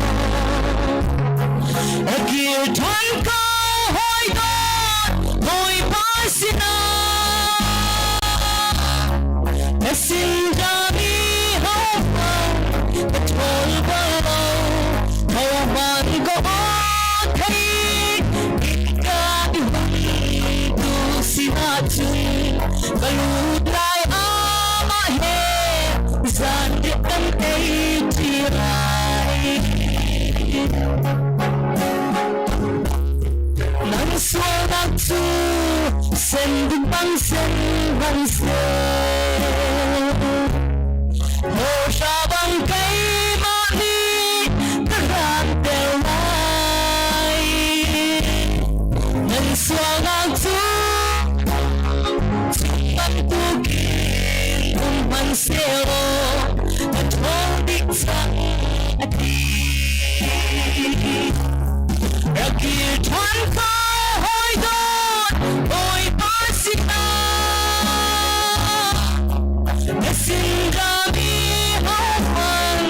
A kir ṭhan ko hawi dawt, Bawipa sinah. Na sin dami hohmanh ka ṭhawl bal lo, hohmanh ka aw thei ka i hung tu sinah cun ka lut lai amah he zanriah kan ei ṭi lai. Nan sualnak cu sen ding bang sen hmanh seh. Hawhra bang keimah nih ka hranter lai. Nan sualnak cu bantukin um hmanhsehlaw na ṭhawl dih cang a ti. Rak kir ṭhan ko hawi dawt, Bawipa sinah. Na sin rami hohmanh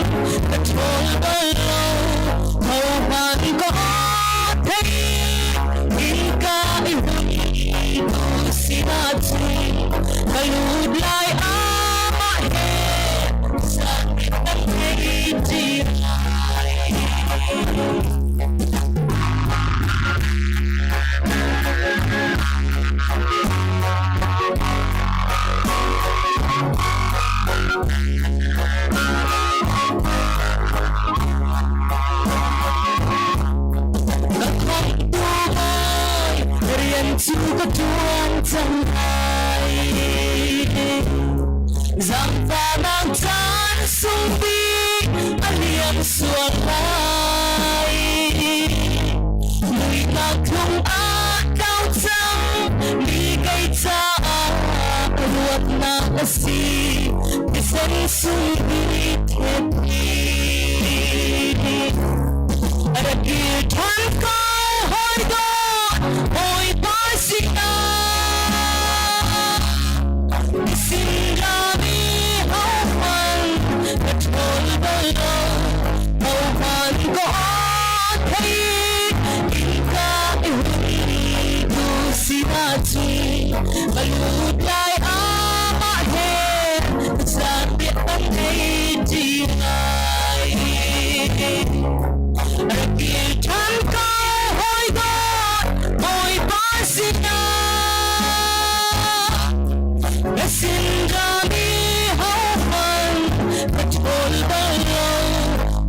ka ṭhawl bal lo, hohmanh ka thei innka i hun tu sinah cun ka lut lai amah he zan kan thei ṭi lai. Ka khamhtu Bawi rian cu ka ṭuan cang lai. Zaangfahnak caan sung bik a liam sual lai. Muihnak tlung ah tlau cang mi kei caah ruatnak a si. Thisen sung bik thlet Rak kir ṭhan ko hawi dawt, Bawipa sinah. Sin rami hohmanh ka ṭhawl bal lo, hohmanh ka aw thei innka i hun tu sinah cun ka lut lai amah he zaanriah kan ei ṭi lai. Rak kir ṭhan ko hawi dawt, Bawipa sinah. Na sin rami hohmanh ka ṭhawl bal lo,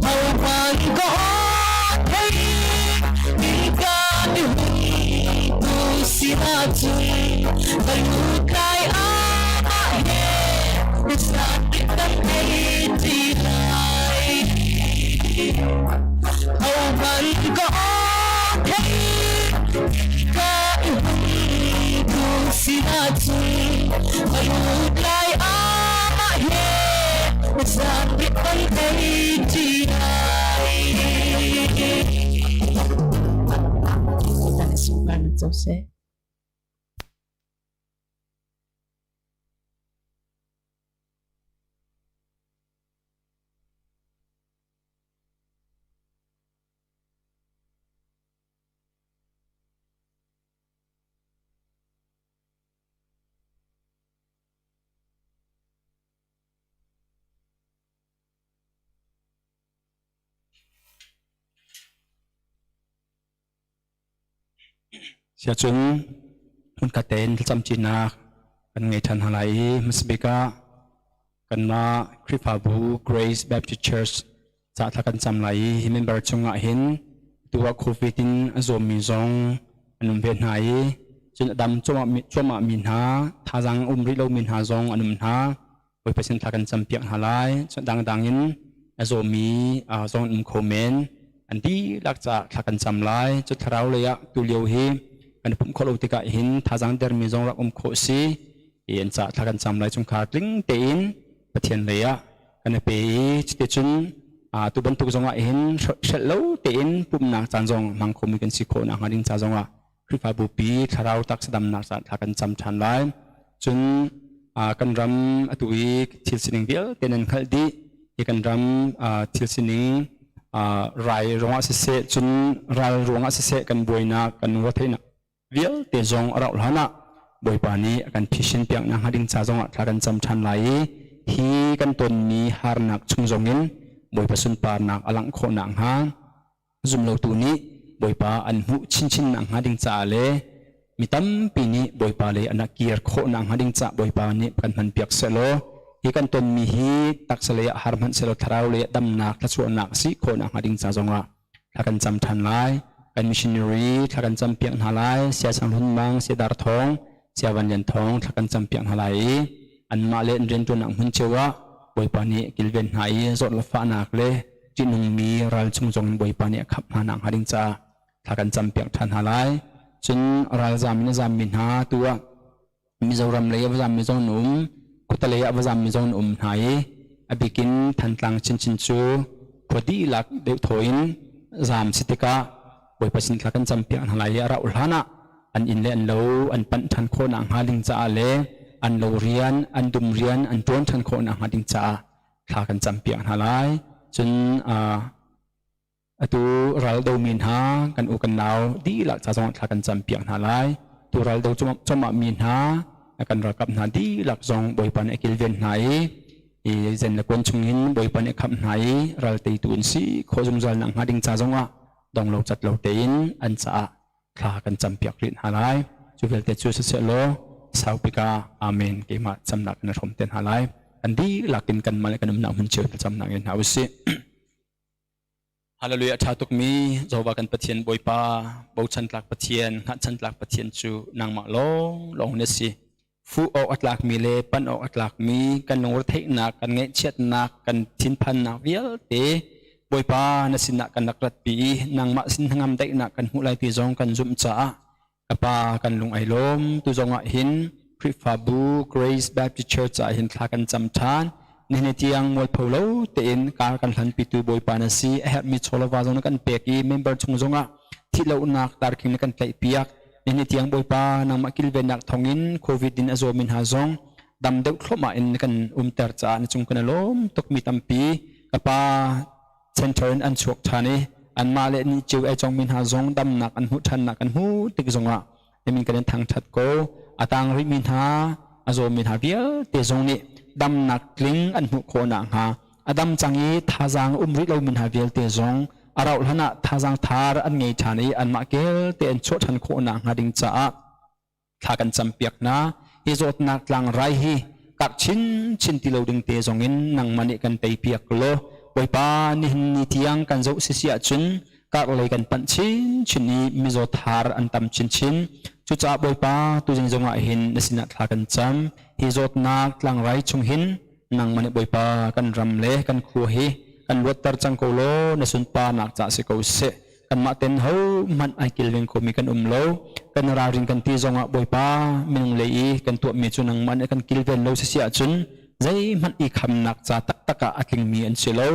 hohmanh ka aw thei innka i hun tu sinah cun ka lut lai amah he zaanriah kan ei ṭi lai. Hohmanh ka aw thei ka i tu sinah cun ka lut lai amah he zanriah kan ei ṭi lai. Seh. Siacun hmunkhat tein thlacamṭinak kan ngei ṭhan hna lai i hmasabik ah kanmah Khrihfabu Grace Baptist Church ca thla kan cam lai i hi member chungah hin tu ah COVID in a zawmmi zong an um ve hna i cun a dam cuahmah mi hna thazaang um rih lomi hna zong an um hna. Bawipa sin thla kan campiak hna lai. Cun dangdang in a zawmi zong an um kho men. An dihlak caah thla kan cam lai. Cu thlarau lei ah tulio hi kan i pumh khawh lo tikah hin thazaang dermi zong rak um khawh si. I an caah thla kan cam lai. Chungkhar tling tein Pathian lei ah kan i pe i cuticun tu bantuk zong ah hin hrelh lo tein pumhnak caan zong hmang khomi kan si khawh nakhnga ding ca zong ah Khrihfabu pi thlarau taksa damnak caah thla kan cam ṭhan lai. Cun kan ram atu i thil sining vialte nan hngalh dih. Hi kan ram thil sining rai ruangah siseh, cun ral ruangah siseh kan buainak, kan ruatheihnak vialte zong a rauh hlan ah Bawipa nih a kan phisin piak nakhnga ding ca zongah thla kan cam ṭhan lai i hi kan tonmi harnak chung zongin Bawipa sunparnak a langh khawh nakhnga Zumlotu nih Bawipa an hmuh chinchin nakhnga ding caah le mi tampi nih Bawipa lei an kir khawh nakhnga ding caah Bawipa nih kan hmanpiak sehlaw hi kan tonmi hi taksa lei ah har hmanh sehlaw thlarau lei ah damnak thluachuahnak a si khawh nakhnga ding ca zongah thla kan cam ṭhan lai. Kan missionary thla kan campiak hna lai. Sia Sang Hlun Mang, Sia Dar Thawng, Sia Van Lian Thawng thla kan campiak hna lai i anmah le an rianṭuannak hmun cio ah Bawipa nih kilven hna i zawt le fahnak le ṭihnungmi ral chung zong in Bawipa nih a khamh hna nakhnga ding caah thla kan campiak ṭhan hna lai. Cun ralzam in a zammi hna tu ah Mizoram lei a va zammi zong an um, khuate lei ah a va zammi zong an um hna i a bikin Thantlang chinchin cu khua dihlak deuh thaw in zam si tikah Bawipa sin thla kan campiak hna lai i a rauh hlan ah an inn le an lo an panh ṭhan khawh nakhnga ding caah le an lo rian, an dum rian an ṭuan ṭhan khawh nakhnga ding caah thla kan campiak hna lai. Cun atu raldo mi hna kan u kan nau dihlak ca zongah thla kan campiak hna lai. Tu raldo cuahmah mi hna kan ralkap hna dihlak zong Bawipa nih a kilven hna i zen le kuan chungin Bawipa nih a khamh hna i ral teitu in si khawh zungzal nakhnga ding ca zongah dong lo cat lo tein an caah thla kan campiak rih hna lai. Cu vialte cu siseh law saupik ah amen keimah camnak in a hrawm te hna lai. Kan dihlak in kanmah le kan umnak hmun cio thlacamnak in hna usih. Hallelujah ṭha tukmi Jehovah kan Pathian Bawipa bochan tlak Pathian hngatchan tlak Pathian cu nangmah lawng lawng na si. Fuh awk a tlakmi le pan awk a tlakmi kan lungretheihnak kan ngaihchiatnak kan thinphannak vialte Bawipa na sinah kan rak ratpi i nangmah sin hnangam daihnak kan hmuh lai ti zong kan zumh caah ka pa kan lung ai lawm. Tu zongah hin Khrihfabu Grace Baptist Church ah hin thla kan cam ṭhan. Nihin tiang mualpho lo tein kar kan hlanpitu Bawipa na si. A herhmi chawlava zong na kan pek i member chung zongah thihlohnak tarkhing na kan tlaihpiak. Nihin tiang Bawipa nangmah kilvennak thawngin COVID in a zawmi hna zong dam deuh thluahmah in kan umter caah na cung kan i lawm tukmi tampi ka pa center in an chuak ṭhan i anmah le ni cio ai congmi hna zong damnak an hmuh ṭhannak kan hmuh tik zongah nimin kan in thangṭhat ko. A tang rihmi hna a zawmi hna vialte zong nih damnak tling an hmuh khawh nakhnga a dam cang i thazaang um rih lomi hna vialte zong a rauh hlan ah thazaang thar an ngei ṭhan i anmah kelte an chuah ṭhan khawh nakhnga ding caah thla kan campiak hna. Hi zawtnak tlangrai hi karh chinchin ti lo ding te zong in nangmah nih kan teipiak law Bawipa nihin ni tiang kan zoh sisi ahcun karh lei kan panh chinchin i mizaw thar an tam chinchin. Cucaah Bawipa tuzing zongah hin na sinah thla kan cam. Hi zawtnak tlangrai chung hin nangmah nih Bawipa kan ram le kan khua hi kan luatter cang ko law na sunparnak ca si ko seh. Kanmah ten ho hmanh ai kilveng khomi kan um lo. Kan ralrin kan ti zongah Bawipa minung lei i kan tuahmi cu nangmah nih kan kilven lo si ahcun zeihmanh i khamnak ca taktak ah a tlingmi an si lo.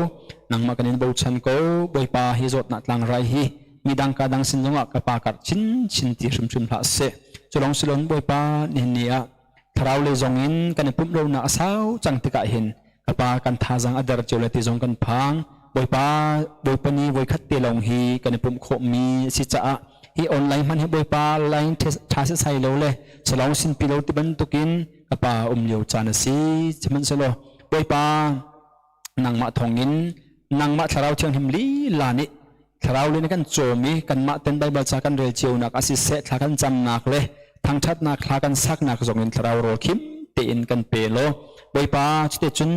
Nangmah kan in bochan ko. Bawipa hi zawtnak tlangrai hi midang ka dang sin zongah ka pa karh chinchin ti hrimhrim hlah seh. Culong silon Bawipa nihin ni ah thlarau lei zong in kan i pumh lonak a sau cang tikah hin ka pa kan thazang a der cio le ti zong kan phang. Bawipa Bawipa ni voikhat te lawng hi kan i pumh khawhmi a si caah hi online hman hi Bawipa line tha sai lo le salong sin pi lo ti bantukin ka pa um lio caan a si. Sihmanhsehlaw Bawipa nangmah thawngin nangmah thlarau thianghlim lila nih thlarau le kan cawm i kanmah ten Baibal ca kan rel cionak a siseh thla kan camnak le thangṭhatnak thla kan saknak zongin thlarau rawl khim tein kan pe law Bawipa cuti cun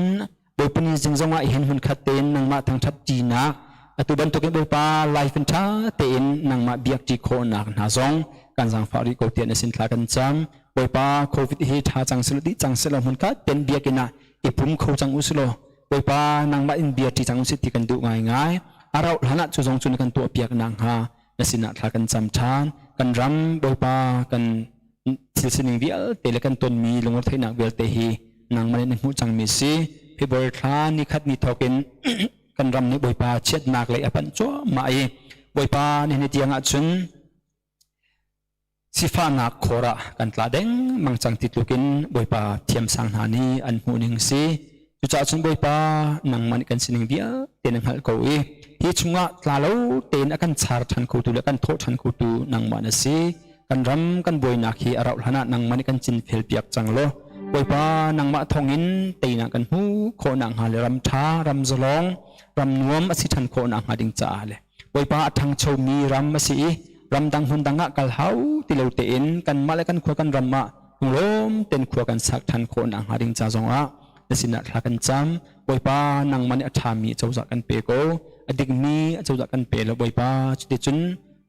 Bawipa ni zing zongah hin hmunkhat tein nangmah thangṭhat ṭinak atu bantukin Bawipa life in ṭha tein nangmah biak ṭi khawhnak hna zong kan zaangfah rih ko tiah na sin thla kan cam. Bawipa COVID hi ṭha cang selaw dih cang selaw hmunkhat ten biakinn ah i pum kho cang u silaw Bawipa nangmah in bia ṭi cang usih ti kan duh ngaingai. A rauh hlan ah cu zong cu na kan tuahpiak nakhnga na sinah thla kan cam ṭhan. Kan ram Bawipa kan thil sining vialte le kan tonmi lungretheihnak vialte hi nangmah nih na hmuh cangmi si. February thla ni khat ni thawk in kan ram nih Bawipa chiatnak lei a panh cuahmah i Bawipa nihin ni tiang ahcun sifahnak khor ah kan tla dengmang cang ti tluk in Bawipa thiamsang hna nih an hmuh ning si. Cucaah cun Bawipa nangmah nih kan sining vialte na hngalh ko i hi chungah tla lo tein a kan char ṭhan khotu le kan thawh ṭhan khotu nangmah na si. Kan ram kan buainak hi a rauh hlan ah nangmah nih kan cinfel piak cang law Bawipa nangmah thawngin teinak kan hmuh khawh nakhnga le ram ṭha, ram zalong, ram nuam a si ṭhan khawh nakhnga ding caah le Bawipa a ṭhangchomi ram a si i ramdang hmundang ah kal hau ti lo tein kanmah le kan khua kan ram ah lunglawm tein khua kan sak ṭhan khawh nakhnga ding ca zongah na sinah thla kan cam. Bawipa nangmah nih a ṭhami cozah kan pe ko, a dikmi cozah kan pe lo Bawipa. Cuticun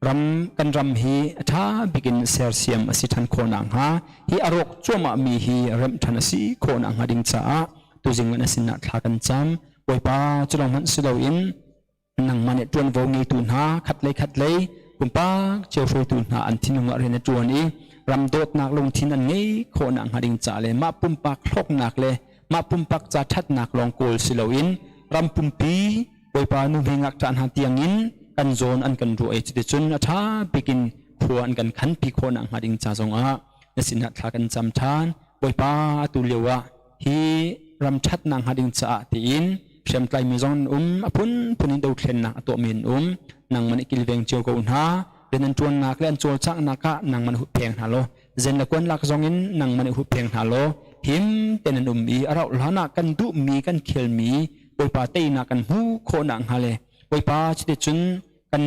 ram kan ram hi a ṭha bik in sersiam a si ṭhan khawh nakhnga hi a rawk cuahmahmi hi remh ṭhan a si khawh nakhnga ding caah tuzing na sinah thla kan cam. Bawipa cu lawng hmanh si loin nangmah nih ṭuanvo ngeitu hna khatlei khatlei pumpak cio hruaitu hna an thinlung ah rian a ṭuan i ram dawtnak lungthin an ngei khawh nakhnga ding ca le mah pumpak hlawknak le mah pumpak ca ṭhatnak lawng kawl si loin ram pumpi Bawipa nuhmei ngakṭah hna tiangin kan zawn an kan ruah i cuticun a ṭha bik in khua an kan khanpi khawh nakhnga ding ca zongah na sinah thla kan cam ṭhan. Bawipa atu lio ah hi ram ṭhatnak hnga ding caah tiin hriamtlaimi zong an um, a phunphun in dothlennak a tuahmi an um. Nangmah nih kilveng cio ko hna. Rian an ṭuannak le an cawlcanghnak ah nangmah nih huppheng hna law zen le kuan lak zong in nangmah nih huppheng hna law him tein an um i a rauh hlan ah kan duhmi kan khelmi Bawipa teinak kan hmuh khawh nakhnga le Bawipa cuticun kan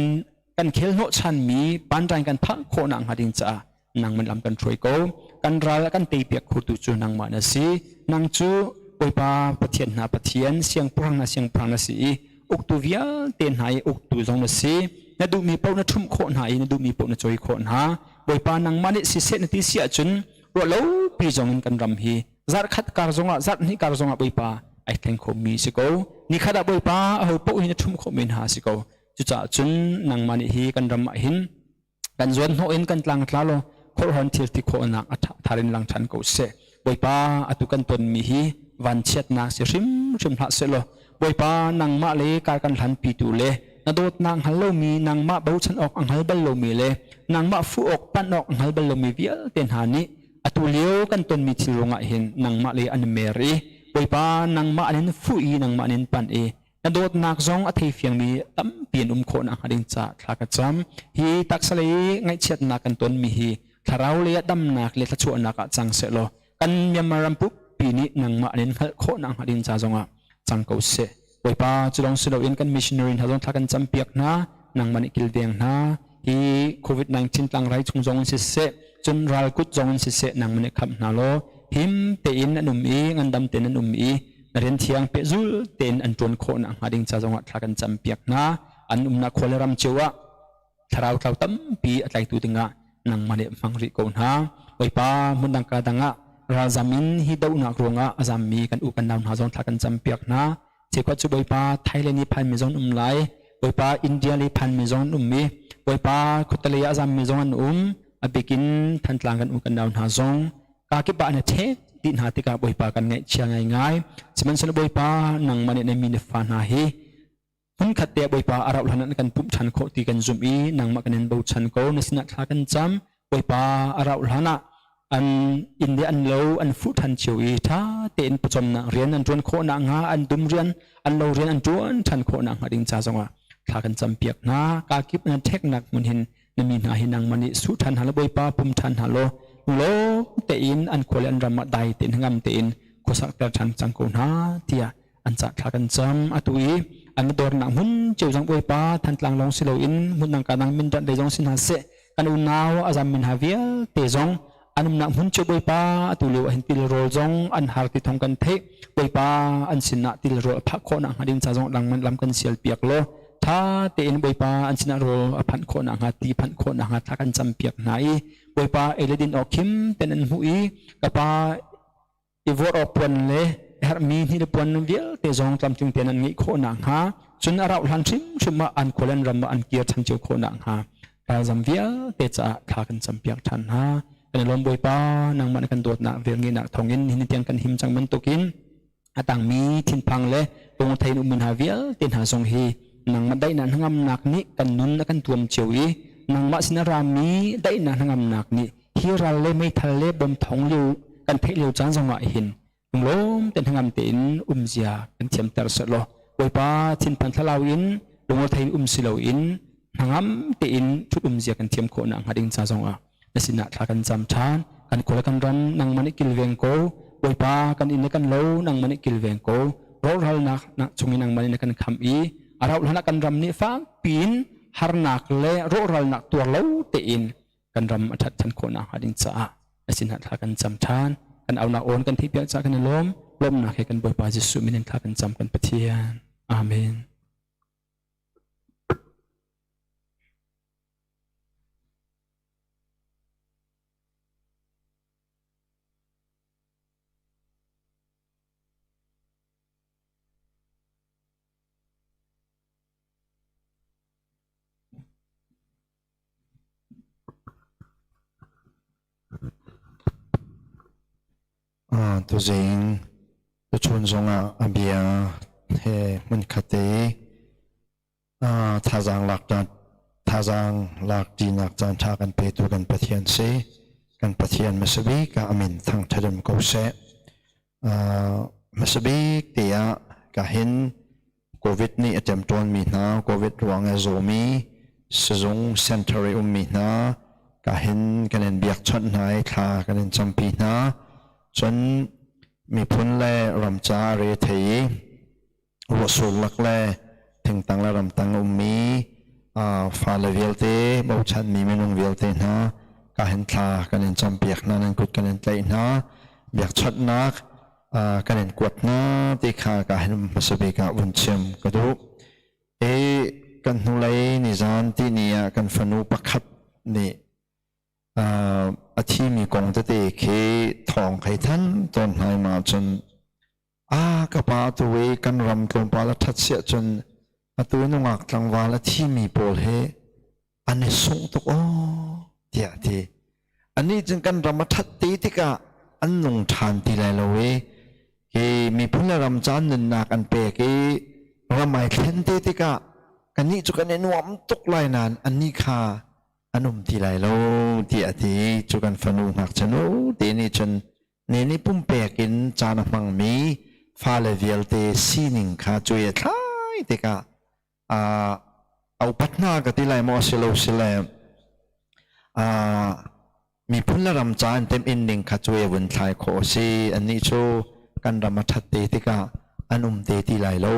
kan khel hnawhchanmi panrain kan phak khawh nakhnga ding caah nangmah lam kan hruai ko. Kan ral kan teipiak khotu cu nangmah na si. Nang cu Bawipa Pathian hna Pathian, siangpahrang hna siangpahrang na si i uktu vialte hna i uktu zong na si. Na duhmi paoh na ṭhumh khawh hna i na duhmi paoh na cawi khawh hna. Bawipa nangmah nih siseh na ti si ahcun ruahlopi zong in kan ram hi zarhkhat kar zongah zarhhnih kar zongah Bawipa ai thleng khomi si ko. Nikhat ah Bawipa aho paoh hi na ṭhumh khawhmi hna si ko. Cucaah cun nangmah nih hi kan ram ah hin kan zuan hnawh in kan tlang tla law khorhon thil ti khawhnak a thar in lang ṭhan ko seh. Bawipa atu kan tonmi hi vanchiatnak si hrimhrim hlah sehlaw Bawipa nangmah le kar kan hlanpitu le na dawtnak hngal lomi nangmah bochan awk a hngal bal lomi le nangmah fuh awk panh awk a hngal bal lomi vialte hna nih atu lio kan tonmi thil ruangah hin nangmah le an mer i Bawipa nangmah an in fuh i nangmah an in panh i Na dawtnak zong a theifiangmi tampi an um khawh nakhnga ding caah thla ka cam. Hi taksa lei ngaihchiatnak kan tonmi hi thlarau lei ah damnak le thluachuahnak ah cang sehlaw kan Myanmar ram pumpi nih nangmah an in hngalh khawh nakhnga ding ca zongah cang ko seh. Bawipa cu lawng si loin kan missionary hna zong thla kan campiak hna, nangmah nih kilveng hna. Hi COVID-19 tlangrai chung zong in siseh, cun ralkut zong in siseh nangmah nih khamh hna law him tein an um i ngandam tein an um i na rian thiang pehzul tein an ṭuan khawh nakhnga ding ca zongah thla kan campiak hna. An umnak khua le ram cio ah thlarau tlau tampi a tlaitu dingah nangmah nih hmang rih ko hna. Bawipa hmundang ka dang ah ralzam in hi dohnak ruangah a zammi kan u kan nau hna zong thla kan campiak hna. Cheukhat cu Bawipa Thailand i phanmi zong um lai. Bawipa India lei phan mi zong an um i Bawipa khuatelei ah a zam mi zong an um. A bikin Thantlang kan u kan nau hna zong kakip ah na ṭhek dih hna tikah Bawipa kan ngaihchia ngaingai. Sihmanhsehlaw Bawipa nangmah nih na mi na fa hna hi hmunkhat te Bawipa a rauh hlan ah na kan pumh ṭhan khawh ti kan zumh i nangmah kan in bochan ko. Na sinah thla kan cam. Bawipa a rauh hlan ah an inn le an lo an fuh ṭhan cio i ṭha tein pawcawmnak rian an ṭuan khawh nakhnga an dum rian an lo rian an ṭuan ṭhan khawh nakhnga ding ca zongah thla kan campiak hna. Kakip na ṭheknak hmun hin na mi hna hi nangmah nih su ṭhan hna law Bawipa pum ṭhan hna law lunglawm tein an khua le an ram ah dai tein hnangam tein khuasak ter ṭhan cang ko hna tiah an cah thla kan cam. Atu i an dornak hmun cio zong Bawipa Thantlang lawng si loin hmun dang ka dang Mindat lei zong si hna seh kan unau a zam mi hna vialte zong an umnak hmun cio Bawipa atu lio ah hin tilrawl zong an har ti thong kan theih. Bawipa an sinah tilrawl a phak khawh nakhnga ding ca zong lam kan sial piak law tha tein Bawipa an sinah rawl a phanh khawh nakhnga ti phanh khawh nakhnga thla kan cam piak hna i Bawipa ei le din awk khim ten an hmuh i ka pa i vorh awk puan le herhmi hni le puan vialte zong tlamtling tein an ngeih khawh nakhnga cun a rauh hlan hrimhrim ah an khua le an ram ah an kir ṭhan cio khawh nakhnga ralzam vialte caah thla kan campiak ṭhan hna. Kan i lawm Bawipa, nangmah na kan dawtnak velngeihnak thawngin nihin tiang kan him cang bantukin a tangmi thinphang le lungthei in ummi hna vialte hna zong hi nangmah daihnak hnangamnak nih kan nun a kan tuam cio i nangmah sin a rami daihnak hnangamnak nih hi ral le meithal le bom thong lio kan theih lio caan zongah hin lunglawm te hnangam tein umzia kan thiamter sehlaw Bawipa thinphan thlalau in lungrethein um si loin hnangam tein ṭhut umzia kan thiam khawh nakhnga ding ca zongah na sinah thla kan cam ṭhan. Kan khua le kan ram nangmah nih kilveng ko. Bawipa kan inn le kan lo nangmah nih kilveng ko. Rawhralnak nak chungin nangmah nih na kan khamh i a rauh hlan ah kan ram nih fak piin harnak le rawhralnak tuar lo tein kan ram a ṭhat ṭhan khawh nakhnga ding caah na sinah thla kan cam ṭhan. Kan aunak awn kan theihpiak caah kan i lawm. Lawmhnak he kan Bawipa Jesuh min in thla kan cam kan Pathian. Amen. Tuzing tuchun zongah a bia he hmunkhat i thazaang lak thazaang lak ṭinak caan ṭha kan petu kan Pathian si. Kan Pathian hmasabik ah a min thangṭhat um ko seh. Hmasabik tiah ka hin COVID nih a ṭemṭawnmi hna, COVID ruang i a zawmi sizung center i ummi hna ka hin kan in biakchawnh hna i thla kan in campi hna. Cun miphun le ram ca a re thei i ruahsur lak le thingtang le ramtang a ummi fale vialte bochanmi minung vialte hna ka hin thla kan in campiak hna, nan kut kan in tlaih hna, biakchawnhnak kan in kuat hna ti kha ka hin hmasa bik ah vun chim ka duh. I kan hnulei nizan ti ni ah kan fanu pakhat nih a thimi kong tete khi thawng khei than tawn hnai ma cun a ka pa tu i kan ram tlawmpal a ṭhat siah cun atu nungak tlangval a thimi pawl hi an i sungh tuk aw tiah a ti. Anih cun kan ram a ṭhat te tikah an nung ṭhan ti lai lo i hi miphun le ram caan nunnak an pek i ram ai thlen te tikah kannih cu kan i nuam tuk lai nain annih kha an um ti lai lo tiah a ti. Cu kan fanu ngakchia nu te nih cun ne nih pumpek in caan a hmangmi fale vialte sining kha cuai a thlai tikah a upat hna ka ti lai maw si lo si le miphun le ram ca an temh in ning kha cuai a vun thlai khawh a si. Annih cu kan ram a ṭhat te tikah an um te ti lai lo.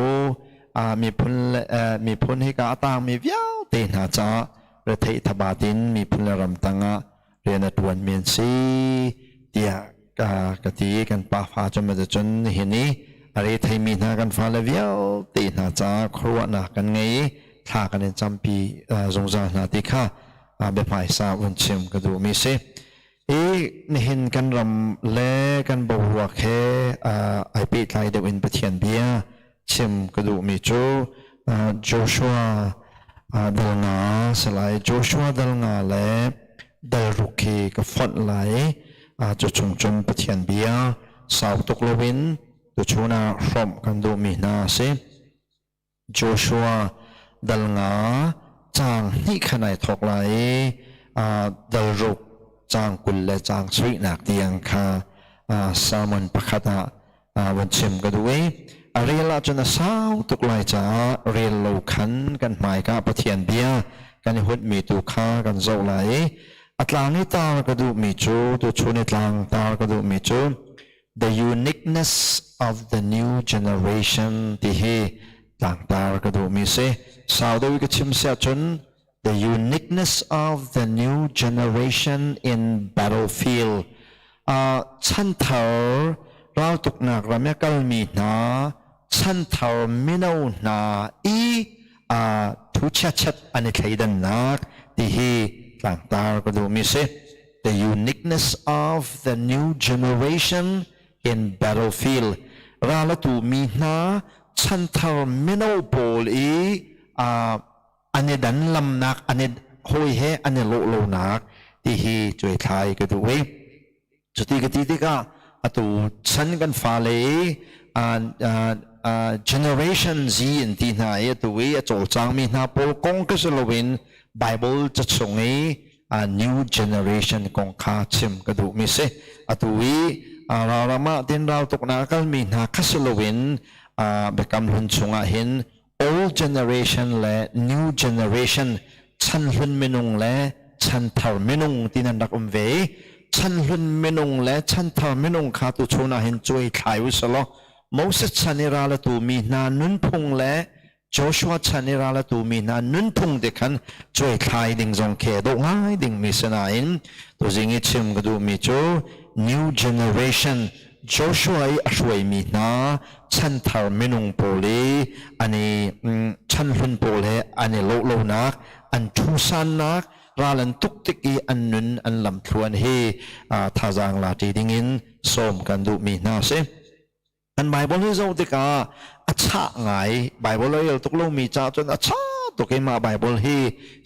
Miphun le miphun hika a tangmi vialte hna caah retheih thabat in miphun le ram tangah rian a ṭuanmi an si tiah ka ti. Kan pafa cu cun nihin i a retheimi hna kan fale vialte hna caah khuaruahnak kan ngei i thla kan in campi zungzal hna ti kha biahmaisa vun chim ka duhmi si. I nihin kan ram le kan boruak he ai pehtlai deuh in Pathian bia chim ka duhmi cu Joshua. Dal nga si lai. Joshua dal nga le dal ruk hi ka fonh lai. Cu chung cun Pathian bia sau tuk loin tuchun ah hrawmh kan duhmi hna a si. Joshua dal nga caang hnih khan ai thawk lai i dal ruk caang 20 le caang sarihnak tiang kha sermon pakhat ah van chim ka duh i a rel ahcun a sau tuk lai caah rel lo khan kan hmaika Pathian bia kan i hunhmi tu kha kan zoh lai i a tlang i tar ka duhmi cu tuchun i tlang tar ka duhmi cu The Uniqueness of the New Generation ti hi tlangtar ka duhmi si. Sau deuh i ka chim si ahcun The Uniqueness of the New Generation in Battlefield. Chanthar raltuknak ram i a kalmi hna, chanthar mino hna i thu chiachet an i thleidannak ti hi tlangtar ka duhmi si. The uniqueness of the new generation in battlefield. Ral a tu mi hna chanthar mino pawl i an i dan lamnak an i hawi he an i lawh lonak ti hi cuaithlai ka duh i cuti ka ti tikah atu chan kan fale i generation Z in ti hna i atu i a cawlcangmi hna pawl kong ka si loin Bible ca chung i new generation kong kha chim ka duhmi si. Atu i ralram ah tin raltuknak a kalmi hna kha si loin biakam hlun chungah hin old generation le new generation chan hlun minung le chan thar minung ti nan rak um ve i chan hlun minung le chan thar minung kha tu chun ah hin cuai thlai u selaw Moses chan i ral a tu mi hna nunphung le Joshua chan i ral a tumi hna nunphung te khan cuaithlai ding zong khi a dawh ngai dingmi si nain tuzing i chim ka duhmi cu new generation Joshua i a hruaimi hna chanthar minung pawl i an i chanhlun pawl he an i lawh lonak an ṭhusannak ral an tuk tik i an nun an lamthluan hi thazaang la ṭi dingin sawm kan duhmi hna a si. Kan Bible hi zoh tikah a chah ngai. Bible a rel tuk lomi caah cun a chah tuk i mah Bible hi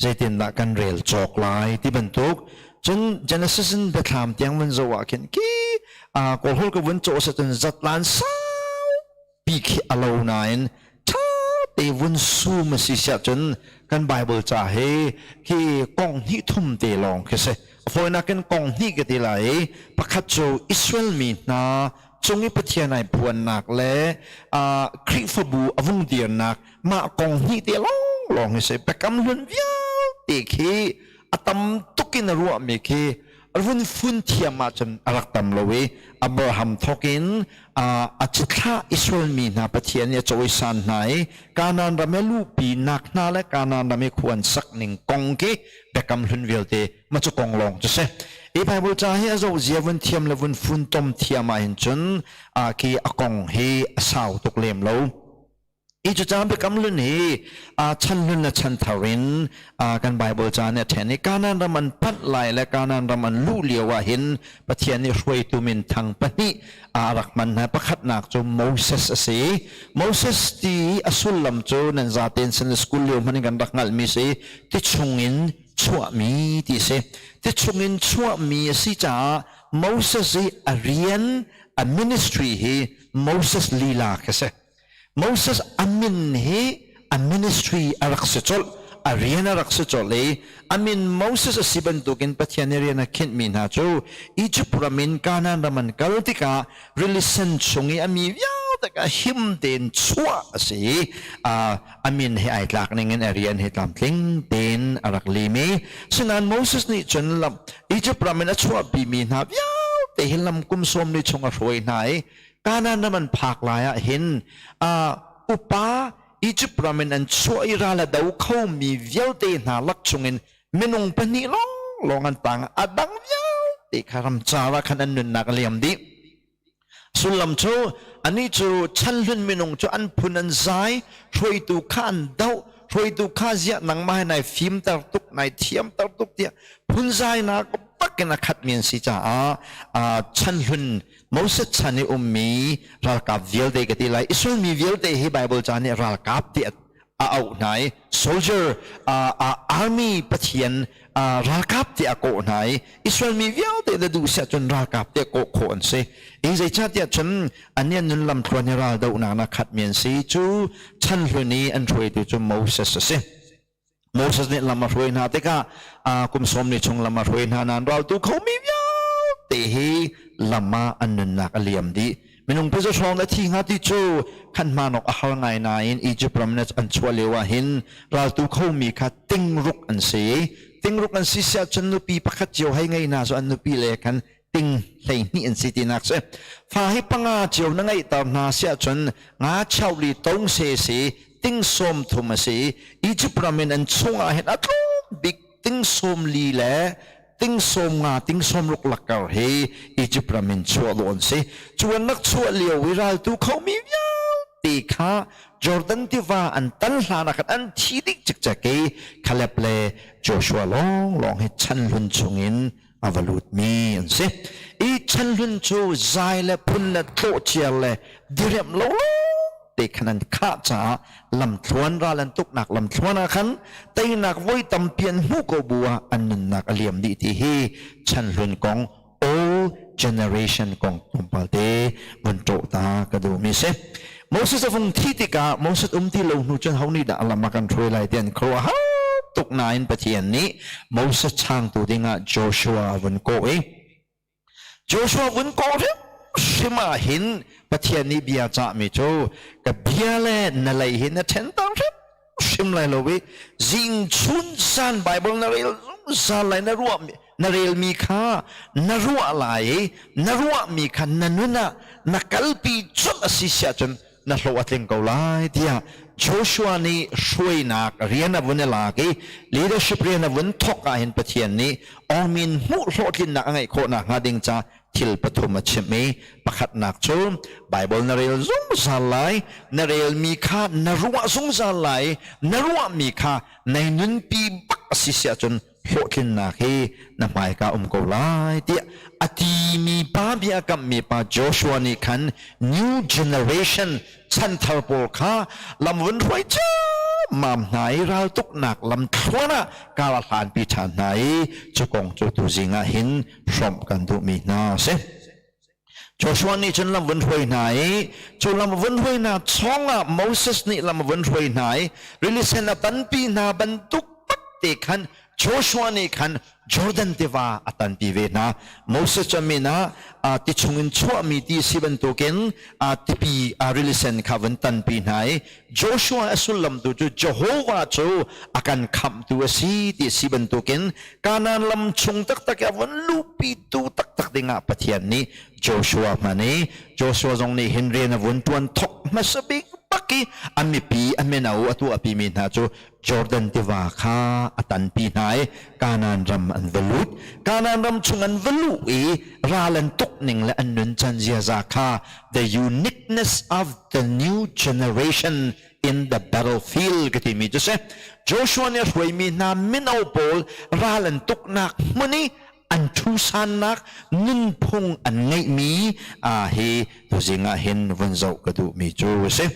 zeitindah kan rel cawk lai ti bantuk. Cun Genesis in Biathlam tiang vun zoh ah khin ki Kawlhawl ka vun cawh cun zatlan saupi khi a lo nain ṭha te vun sum a si siah cun kan Bible ca hi khi kong hnih thum te lawng khi si. A fawinak in kong hnih ka ti lai i pakhat cu Israel mi hna cung i Pathian ai phuannak le Khrihfabu a vung dirnak mah kong hnih te lawnglawng hi si. Biakam hlun vialte khi a tam tuk in a ruahmi khi run fun thiam ahcun a rak tam lo i Abraham thawk in a cithlah Israel mi hna Pathian nih a cawisan hna i Kanaan ram i luhpi nak hna le Kanaan ram i khua an sak ning kong khi biakam hlun vialte ma cu kong lawng cu si. I Bible ca hi a zoh zia vun thiam le vun funtom thiam ahhin cun a khi a kong hi a sau tuk lem lo. I cu caan biakam hlun hi a chan hlun le chan thar in kan Bible ca nih a ṭhen i Kanaan ram an panh lai le Kanaan ram an luh lio ah hin Pathian nih hruaitu minthang pahnih a rak hman hna. Pakhatnak cu Moses a si. Moses ti a sullam cu nan zaten sin school lio hmanh in kan rak hngalhmi si ti chungin chuahmi ti a si. Ti chungin chuahmi a si caah Moses i a rian a ministry hi Moses lila khi si. Moses a min hi a ministry a rak si colh a rian a rak si colh i a min Moses a si bantukin Pathian i rian a khinhmi hna cu Egypt ram in Kanaan ram an kal tikah rili sen chung i a mi vialte kha him tein chuah a si i a min he ai tlak ning in a rian he tlamtling tein a rak lim i sinain Moses nih cun lam Egypt ram in a chuahpi mi hna vialte hi lam kum 40 chung a hruai hna i Kanaan ram an phak lai ah hin upa Egypt ram in an chuah i ral a do khomi vialte hna lak chungin minung pahnih lawnglawng an tang a dang vialte kha ramcar ah khan an nunnak a liam dih. Sullam cu anih cu chanhlun minung cu an phun an zai, hruaitu kha an doh, hruaitu kha ziah nangmah hi nai fimter tuk, nai thiamter tuk tiah phunzainak bakin a khatmi an si caah chanhlun Moses chan i ummi ralkap vialte ka ti lai Israel mi vialte hi Bible ca nih ralkap ti. a auh hna i soldier army Pathian ralkap tiah a kawh hna i Israel mi vialte na duh siah cun ralkap tiah kawh khawh an si. I zeicahtiah cun an nun lamthluan hi raldohnak na khatmi an si. Cu chan hlun i an hruaitu cu Moses a si. Moses nih lam a hruai hna tikah kum sawm ni chung lam a hruai hna nain raltu khomi vialte hi lam ah an nunnak a liam dih. Minung phasa hrawng a thi hnga ti cu khan hmanawk a har ngai nain Egypt ram in an chuah lio ah hin raltu khomi kha tingruk an si. Tingruk an si siah cun nupi pakhat cio hei ngei hna cu an nupi le khan ting 12 an si tinak si. Fa hi panga cio na ngeihter hna siah cun nga chauli tong se si ting 30 a si. Egypt ram in an chungah hin a tlawm bik ting 40 le ting 50 ting 60 lakar hi Egypt ram in chuah dawh an si. Cu an rak chuah lio i raltu khomi vialte kha Jordan tiva an tan hlan ah khan an thi dih cikcek i Caleb le Joshua lawnglawng hi chan hlun chungin a va lutmi an si. I chan hlun cu zai le phun le tlawhciar le diriamh lo te khan an khah caah lamthluan ral an tuknak lamthluan ah khan teinak voi tampi an hmuh ko bu ah an nunnak a liam dih ti hi chan hlun kong old generation kong tlawmpal te vun ṭawh ta ka duhmi si. Moses a vung thi tikah Moses um ti lo hnu cun ho nih dah lam a kan hruai lai ti an khuaruah har tuk nain Pathian nih Moses changtu dingah Joshua a vun kawh i Joshua vun kawh hrimhrim ah hin Pathian nih bia cahmi cu ka bia le na lei hi na ṭhenter hrimhrim lai lo i zing chun zan Bible na rel zungzal lai na ruah na relmi kha na ruah lai i na ruahmi kha na nun ah na kalpi colh a si siah cun na hlawh a tling ko lai tiah Joshua nih hruainak rian a vun i lak i leadership rian a vun thawk ah hin Pathian nih awmin hmuh hlawhtlinnak a ngeih khawh nakhnga ding ca thil pathum a chimh i pakhatnak cu Bible na rel zungzal lai na relmi kha na ruah zungzal lai na ruahmi kha nai nunpi bak a si siah cun hlawhtlinnak hi na hmaika um ko lai tiah a timi pa bia kammi pa Joshua nih khan new generation chanthar pawl kha lam vun hruai mam hna i raltuknak lam thluan ah kar a hlanpi ṭhan hna i cu kong cu tuzing ah hin hrawmh kan duhmi hna a si. Joshua nih cun lam vun hruai hna i cu lam vun hruai hna chawngah Moses nih lam vun hruai hna i rili sen a tanpi hna bantuk tak te khan Joshua nih khan Jordan tiva a tanpi ve hna. Moses cu min ah ti chungin chuahmi ti si bantukin tipi rili sen kha vun tanpi hna i Joshua a sullam tu cu Jehovah cu a kan khamhtu a si ti si bantukin Kanaan lam chung taktak i a vun luhpitu taktak dingah Pathian nih Joshua hman i Joshua zong nih hin rian a vun ṭuan thok hmasa bik bak i a mipi a mino a tuahpimi hna cu Jordan tiva kha a tanpi hna i Kanaan ram an va lut. Kanaan ram chung an va luh i ral an tuk ning le an nuncan ziaza kha the uniqueness of the new generation in the battlefield ka timi cu si. Joshua nih a hruaimi hna mino pawl ral an tuknak hmun i an ṭhusannak nunphung an ngeihmi hi tuzing ah hin vun zoh ka duhmi cu a si.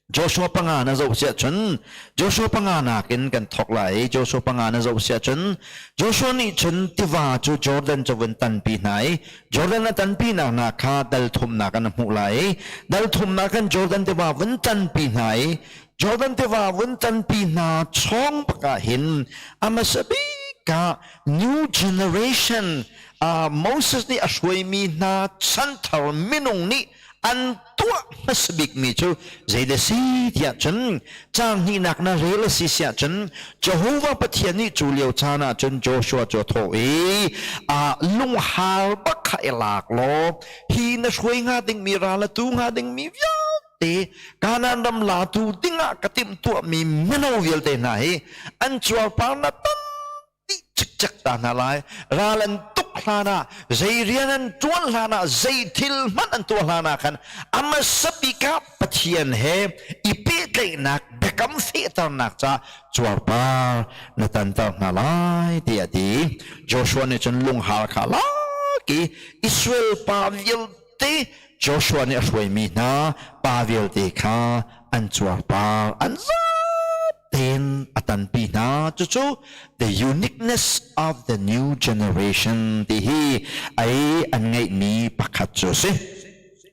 Joshua panga na zoh siah cun Joshua panga nakin kan thawk lai i Joshua panga na zoh siah cun Joshua nih cun tiva cu Jordan cu vun tanpi hna i Jordan a tanpi nak hna kha dal thumnak an hmuh lai i dal thumnak kan Jordan tiva vun tanpi hna i Jordan tiva vun tanpi hna chawng bak ah hin a hmasa bik ah new generation Moses nih a hruaimi hna chanthar minung nih an tuah hmasa bikmi cu zeidah si tiah cun caang hnihnak na rel a si siah cun Jehovah Pathian nih cu lio caan ah cun Joshua cu a thawh i lunghar bak kha i lak law hi na hruai hnga dingmi ral a tu hnga dingmi vialte Kanaan ram latu dingah ka timhtuahmi mino vialte hna hi an cuarpar na tam dih cikcek ta hna lai. Ral an tuk hlan ah, zei rian an ṭuan hlan ah, zei thil hmanh an tuah hlan ah khan a hmasa bik ah Pathian he i pehtlaihnak biakam fehternak ca cuarpar na tanter hna lai tiah a ti. Joshua nih cun lunghar kha lak i Israel pa vialte Joshua nih a hruaimi hna pa vialte kha an cuarpar an zah. tein a tanpi hna. Cucu the uniqueness of the new generation ti hi ei an ngeihmi pakhat cu a si.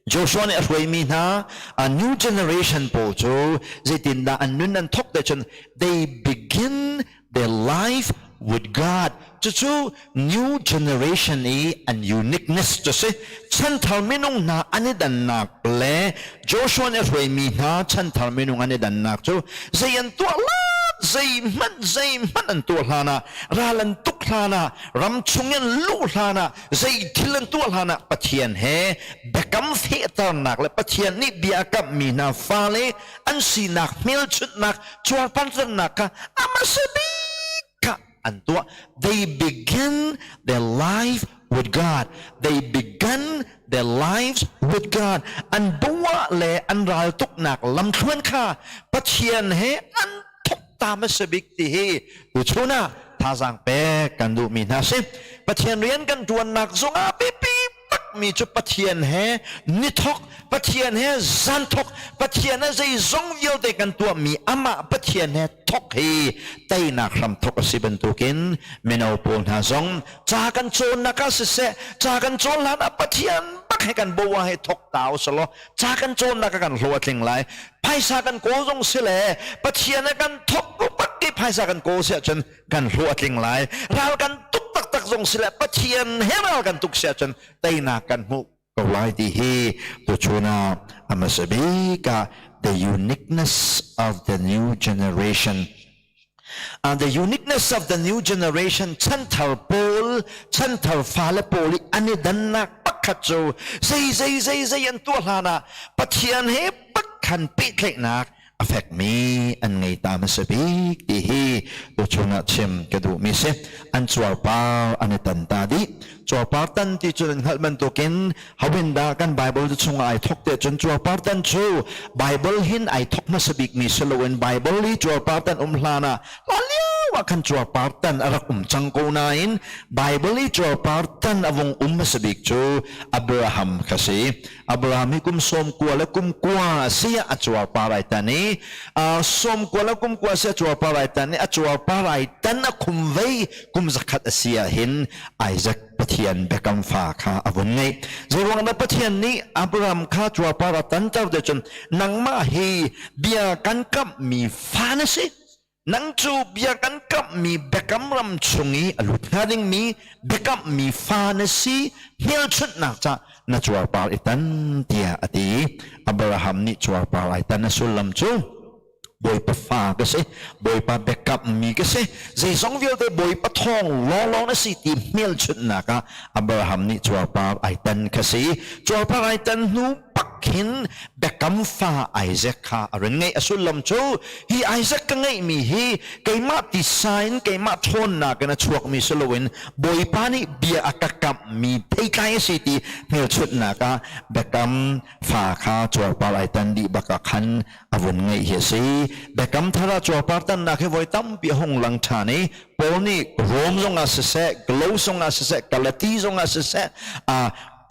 Joshua nih a hruaimi hna a new generation pawl cu zeitindah an nun an thawk te cun they begin their life with God. Cucu new generation i an uniqueness cu si. Chanthar minung hna an i dannak le Joshua nih a hruaimi hna chanthar minung an i dannak cu zei an tuah hlan, zeihmanh zeihmanh an tuah hlan ah, ral an tuk hlan ah, ram chung in luh hlan ah, zei thil an tuah hlan ah Pathian he biakam fehternak le Pathian nih bia a kamhmi hna fale an sinak hmelchunhnak cuarpartannak kha a hmasa bik kha an tuah. They begin their life with God. They began their lives with God. An bua le an raltuknak lamthluan kha Pathian he an thok ta hmasa bik ti hi tuchun ah thazaang pek kan duhmi hna si. Pathian rian kan ṭuannak zongah biapi takmi cu Pathian he ni thok, Pathian he zan thok, Pathian he zeizong vialte kan tuahmi amah Pathian he thok hi teinak hram thok a si bantukin mino pawl hna zong ca kan cawnnak ah siseh, ca kan cawn hlan ah Pathian bak he kan boa he thok ta usalaw ca kan cawnnak ah kan hlawh a tling lai. Phaisa kan kawl zong si le Pathian he kan thok bak i phaisa kan kawl si ahcun kan hlawh a tling lai. Ral kan tuk taktak zong si le Pathian he ral kan tuk si ahcun teinak kan hmuh ko lai ti hi tuchun ah a hmasa bik ah the uniqueness of the new generation. And the uniqueness of the new generation chanthar pawl chanthar fale pawl i an i dannak pakhat cu zei zei zei zei an tuah hlan ah Pathian he pakhan pehtlaihnak a fekmi an ngei ta hmasa bik ti hi tuchun ah chim ka duhmi si. An cuarpar an i tan ta dih. Cuarpar tan ti cu nan hngalh bantukin hawin dah kan Bible chungah ai thok te cun cuarpar tan cu Bible hin ai thok hmasa bikmi si loin Bible i cuarpar tan um hlan ah hlan lio ah khan cuarpar tan a rak um cang ko nain Bible i cuarpar tan a vung um hmasa bik cu Abraham kha si. Abraham hi kum 90 le kum kua a si ah a cuarpar ai tan i 90 le kum kua a si a cuarpar ai tan i a cuarpar ai tan a khum vei kum 100 a si ah hin Isaac Pathian biakam fa kha a vun ngeih. Zeiruang dah Pathian nih Abraham kha cuarpar a tanter te cun nangmah hi bia kan kamhmi fa na si. Nang cu bia kan kamhmi biakam ram chung i a lut hnga dingmi biakamhmi fa na si hmelchunhnak ca na cuarpar i tan tiah a ti. Abraham nih cuarpar ai tan a sullam cu Bawipa fa ka si, Bawipa biakammi ka si, zeizong vialte Bawipa thawng lawnglawng na si ti hmelchunhnak ah Abraham nih cuarpar ai tan kha si. Cuarpar ai tan hnu bak hin biakam fa Isaac kha a run ngeih. A sullam cu hi Isaac ka ngeihmi hi keimah tisa in keimah ṭhawnnak in a chuakmi si loin Bawipa nih bia a ka kamhmi theitlai a si ti hmelchunhnak ah biakam fa kha cuarpar ai tan dih bak ah khan a vun ngeih hi a si. Biakam thar ah cuarpar tannak hi voi tampi a hung lang ṭhan i Paul nih Rom zongah siseh, Galo zongah siseh, Galati zongah siseh,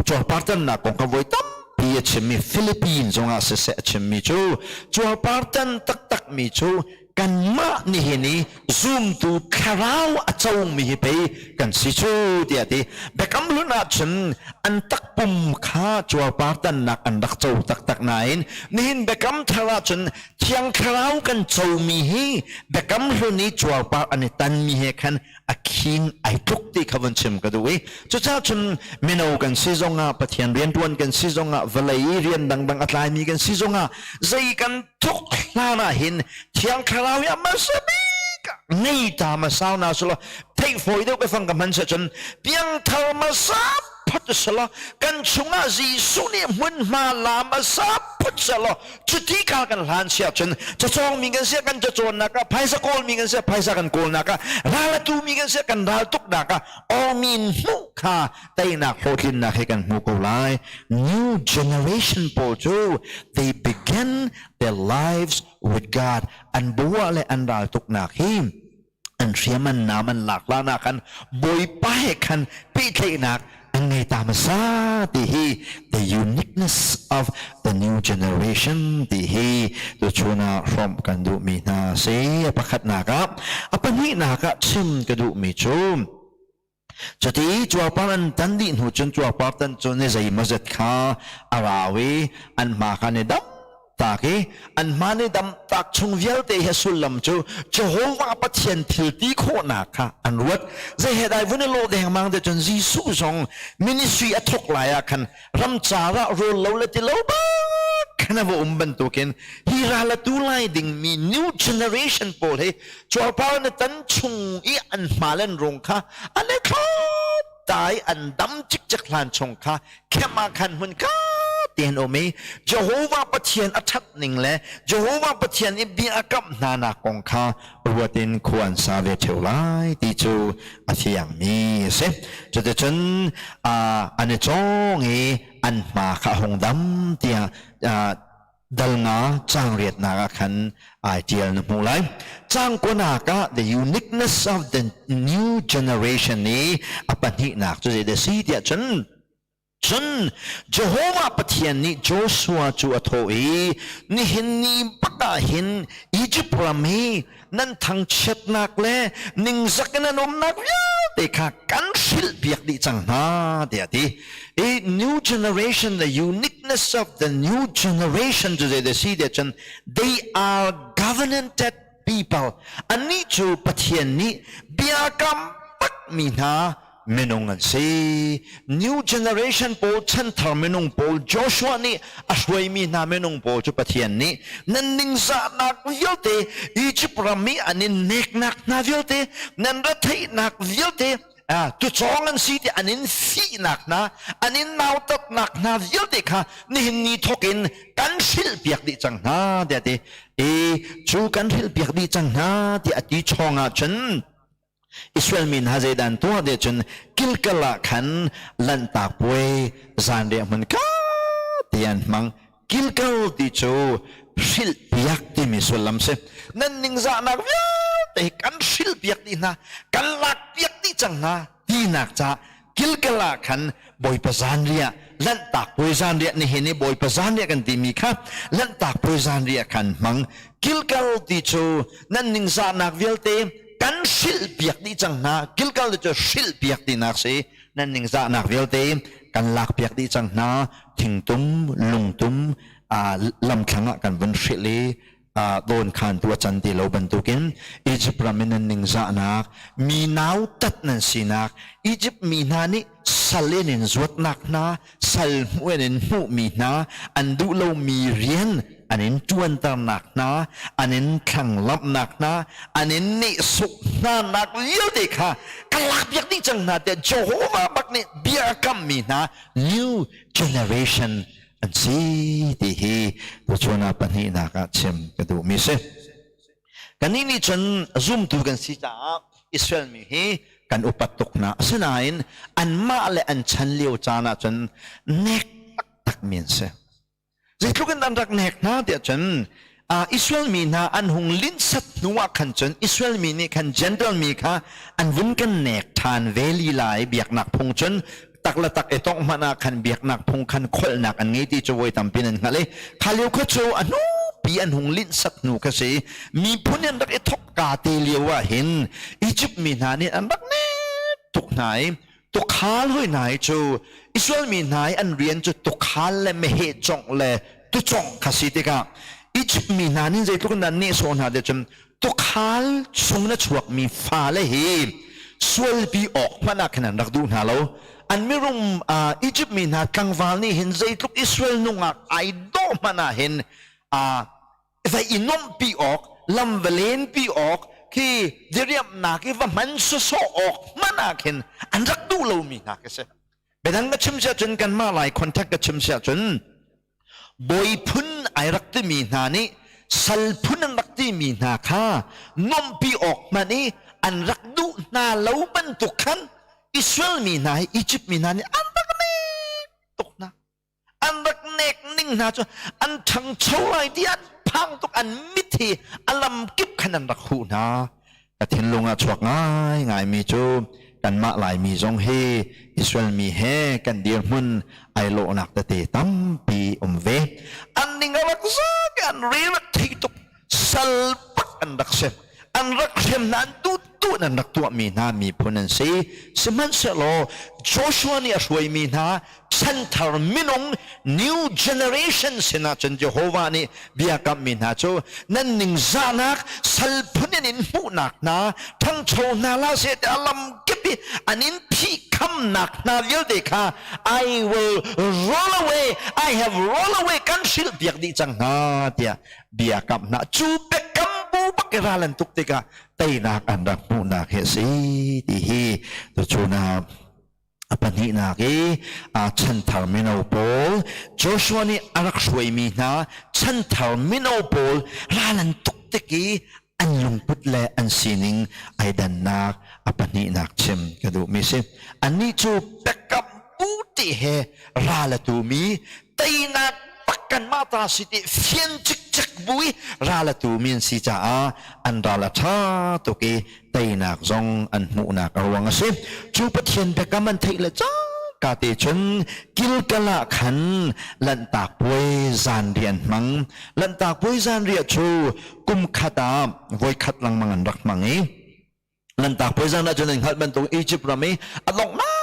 cuarpartannak kong kha voi tampi a chimmi Philippines zongah siseh a chimmi cu cuarpartan taktakmi cu kanmah nihin i zumtu thlarau a comi hi pei kan si cu tiah ti. Biakam Hlun ahcun an takpum kha cuarpartannak an rak co taktak nain nihin Biakam Thar ahcun Thiang Thlarau kan comi hi Biakam Hlun i cuarpar an i tanmi he khan a khing ai tluk ti kha vun chim ka duh i cucaah cun mino kan si zongah Pathian rianṭuan kan si zongah vawlei i rian dangdang a tlaimi kan si zongah zei kan thuk hlan ah hin Thiang Thlarau hi a hmasa bik ah ngei ta hmasa na sulaw theih fawi deuh ka fang ka hman seh cun piangthar hmasa phot selaw kan chungah Jesuh nih hmunhma la hmasa phot selaw cuti kha kan hlan si ahcun cacawngmi kan si kan cacawnnak ah phaisa kawlmi kan si phaisa kan kawlnak ah ral a tumi kan si kan ral tuknak ah awmin hmuh kha teinak hlawhtlinnak he kan hmu ko lai. New generation pawl cu they begin their lives with God. An bua le an ral tuknak hi an hriam an nam an lak hlan ah khan Bawipa he khan pehtlaihnak an Kan ngei ta hmasa ti hi the uniqueness of the new generation ti hi tuchun ah hrawmh kan duhmi hna si. A pakhatnak ah, a pahnihnak ah chim ka duhmi cu Cuti cuarpar an tan dih hnu cun cuarpar tan cu ni zeimawzet kha a rau i an hma kha ni dam tak i an hma ni dam tak chung vialte hi sullam cu Jehovah Pathian thil ti khawhnak kha an ruat. Zei he dai vun i lawh dengmang te cun Jesuh zong ministry a thawk lai ah khan ramcar ah rawl lo le ti lo bak khan a va um bantukin hi ral a tu lai dingmi new generation pawl hi cuarpar na tan chung i an hma le an rung kha an i thlop tai an dam cikcek hlan chung kha khem ah khan hmun ka te an um i Jehovah Pathian a ṭhat ning le Jehovah Pathian i bia a kamh hna nak kong kha ruat in khua an sa ve ṭheo lai ti cu a fiangmi a si. Cuticun an i cawng i an hma kha a hung dam tiah dal nga caang riatnak ah khan ai ṭial na hmuh lai. Caang kuanak ah the uniqueness of the new generation i a pahnihnak cu zeidah a si tiah cun Cun Jehovah Pathian nih Joshua cu a thawh i, Nihin ni bak ah hin Izipt ram hi nan thangchiatnak le ningzak in an umnak vialte kha kan hrilhpiak dih cang hna, tiah a ti. I new generation, the uniqueness of the new generation cu zei si tiah cun they are covenanted people. Annih cu Pathian nih biakam takmi hna minung an si. New generation pawl, chanthar minung pawl, Joshua nih a hruaimi hna minung pawl cu Pathian nih nan ningzahnak vialte, Egypt ram i an in neknak hna vialte, nan retheihnak vialte, tucawng an si ti an in fihnak hna, an in nautatnak hna vialte kha nihin ni thawk in kan hrilhpiak dih cang hna tiah ti. I cu kan hrilhpiak dih cang hna tiah a ti chawng ah cun Israel mi hna zeidah an tuah ti cun Gilgal ah khan Lanhtak Puai zanriah hmun ka ti an hmang. Gilgal ti cu hrilhpiak timi sullam si. Nan ningzahnak vialte hi kan hrilhpiak dih hna, kan lakpiak dih cang hna tinak caah Gilgal ah khan Bawipa zanriah Lanhtak Puai zanriah nihin i Bawipa zanriah kan timi kha Lanhtak Puai zanriah khan hmang. Gilgal ti cu nan ningzahnak vialte kan hrilhpiak dih cang hna. Gilgal ti cu hrilhpiak tinak si. Nan ningzahnak vialte kan lakpiak dih cang hna. Thingtum, lungtum, lamthlang ah kan vun hrilh i dawnkhantu a can ti lo bantukin Egypt ram in nan ningzahnak, mi nautat nan sinak, Egypt mi hna nih sal in in zuatnak hna, sal hmuh in in hmuhmi hna, an duh lomi rian an in ṭuanternak hna, an in thlanglamhnak hna, an in nehsawh hnanak vialte kha ka lakpiak dih cang hna tiah Jehovah bak nih bia a kammi hna new generation an si ti hi tuchun ah pahnihnak ah chim ka duhmi si. Kannih nih cun zumtu kan si caah Israel mi hi kan upat tuk hna. Asinain anmah le an chan lio caan ah cun nek taktakmi an si. Zeitluk in an rak nek hna tiah cun Israel mi hna an hung linhsat hnu ah khan cun Israel mi nih khan Gentile mi kha an vun kan nek ṭhan ve lila i biaknak phung cun tak le tak i tongh hmanh ah khan biaknak phung khan kholhnak an ngei ti cu voi tampi nan hngalh i kha lio kha cu a hnupi an hung linhsat hnu kha si miphun an rak i thok ka te lio ah hin Egypt mi hna nih an rak nek tuk hna i tukhal hoi hna hi cu Israel mi hna i an rian cu tukhal le meheh congh le tucongh kha si tikah Egypt mi hna nih zeitluk in dah nehsawh hna ti cun tukhal chung na chuakmi fale hi sualpi awk hmanh ah khan an rak duh hna lo an mirum Egypt mi hna tlangval nih hin zeitluk Israel nungak ai dawh hmanh ah hin va i nuamhpi awk lam va lenpi awk khi diriamhnak i va hman sawsawh awk hmanh ah khin an rak duh lomi hna khi si biadang ka chim siah cun kanmah lai contact ka chim siah cun bawi phun ai rak timi hna nih sal phun an rak timi hna kha nuamhpi awk hmanh i an rak duh hna lo bantuk khan Israel mi hna hi Egypt mi hna nih an rak nek tuk hna an rak nek ning hna cu an ṭhangcho lai ti an phang tuk an mit hi a lam kip khan an rak huh hna ka thinlung ah chuak ngai ngaimi cu Kanmah Laimi zong hi Israel mi he kan dirhmun ai lawhnak tete tampi um ve. An ning a rak zak i an re rak thei tuk. Sal bak an rak si. An rak hrem hna, an tutu in an rak tuahmi hna miphun an si. Sihmanhsehlaw Joshua nih a hruaimi hna chanthar minung new generation sinah cun Jehovah nih bia kammi hna cu nan ningzahnak sal phun in in hmuhnak hna ṭhangcho hna hlah seh tiah lamkip i an in phihkhamnak hna vialte kha I will roll away, I have roll away kan hrilh piak dih cang hna tiah bia kam hna. Cu biakam bu bak i ral an tuk tikah teinak an rak hmuhnak hi a si ti hi tuchun ah a pahnihnak i chanthar mino pawl Joshua nih a rak hruaimi hna chanthar mino pawl ral an tuk tik i an lungput le an sining ai dannak a pahnihnak chim ka duhmi si. Annih cu biakam bu ti he ral a tumi teinak bak kanmah ta si ti fian cikcek bu i ral a tumi an si caah an ral a ṭha tuk i teinak zong an hmuhnak a ruang a si. Cu Pathian biakam an theih le cangka te cun Gilgal ah khan Lanhtak Puai zanriah an hmang. Lanhtak Puai zanriah cu kum khat ah voikhat lengmang an rak hmang i Lanhtak Puai zan ah cun an hngalh bantuk Egypt ram i a donghnak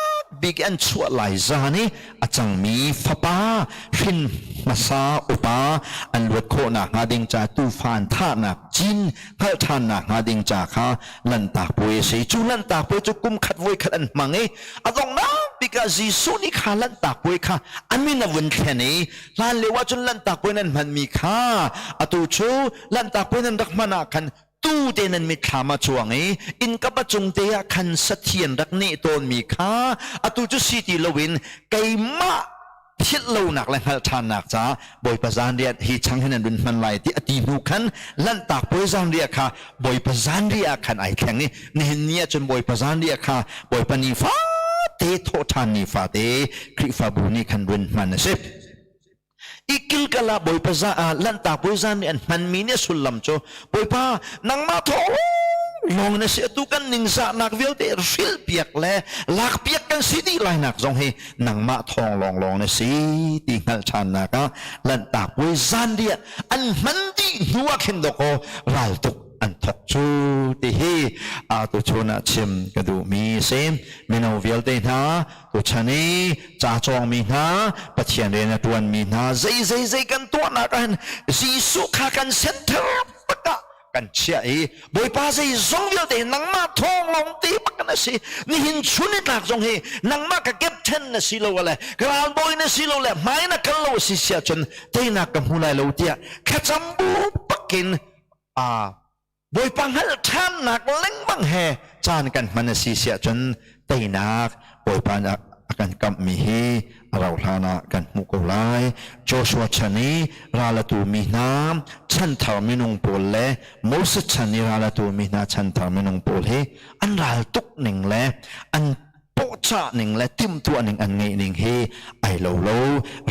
bik i an chuah lai zan i a cangmi fapa hrin hmasa upa an luat khawh nakhnga ding ca tuufa an thahnak cin hngalh ṭhan nakhnga ding ca kha Lanhtak Puai a si. Cu Lanhtak Puai cu kum khat voi khat an hmang i a donghnak bik ah Jesuh nih kha Lanhtak Puai kha a min a vun thlen i hlan lio ah cun Lanhtak Puai nan hmanmi kha atu cu Lanhtak Puai nan rak hman ah khan tuu te nan mitthlam a cuang i innka cung te ah khan sathi an rak neh tawnmi kha atu cu si ti loin keimah philh lonak le hngalh ṭhannak caah Bawipa zanriah hi chang hin an run hman lai ti a ti hnu khan Lanhtak Puai zanriah kha Bawipa zanriah ah khan ai thleng i nihin ni ah cun Bawipa zanriah kha Bawipa ni fate thawhṭhan ni fate Khrihfabu nih khan run hman a si. I kilkal ah Bawipa za ah Lanhtak Puai zan nih an hmanmi nih a sullam cu Bawipa nangmah thawng lawng na si atu kan ningzahnak vialte hrilhpiak le lakpiak kan si dih lainak zong hi nangmah thawng lawnglawng na si ti hngalh ṭhannak ah Lanhtak Puai zanriah an hman dih hnu ah khin dawkaw raltuk an thok cu ti hi tuchun ah chim ka duhmi a si. Mino vialte hna tuchan i ca cawngmi hna Pathian rian a ṭuanmi hna zei zei zei kan tuahnak ah hin Jesuh kha kan center bak ah kan chiah i Bawipa zeizong vialte hi nangmah thawng lawng te bak na si. Nihin chun i tlak zong hi nangmah ka captain na si lo le ka ralbawi na si lo le hmai na kal lo si si ahcun teinak ka hmu lai lo tiah thlacam bu bakin a Bawipa hngalh ṭhannak lengmang he caan kan hman a si si ahcun teinak Bawipa nih a kan kamhmi hi a rauh hlan ah kan hmuh ko lai. Joshua chan i ral a tumi hna chanthar minung pawl le Moses chan i ral a tumi hna chanthar minung pawl hi an ral tuk ning le an pawhcah ning le timhtuah ning an ngeih ning hi ai lo lo.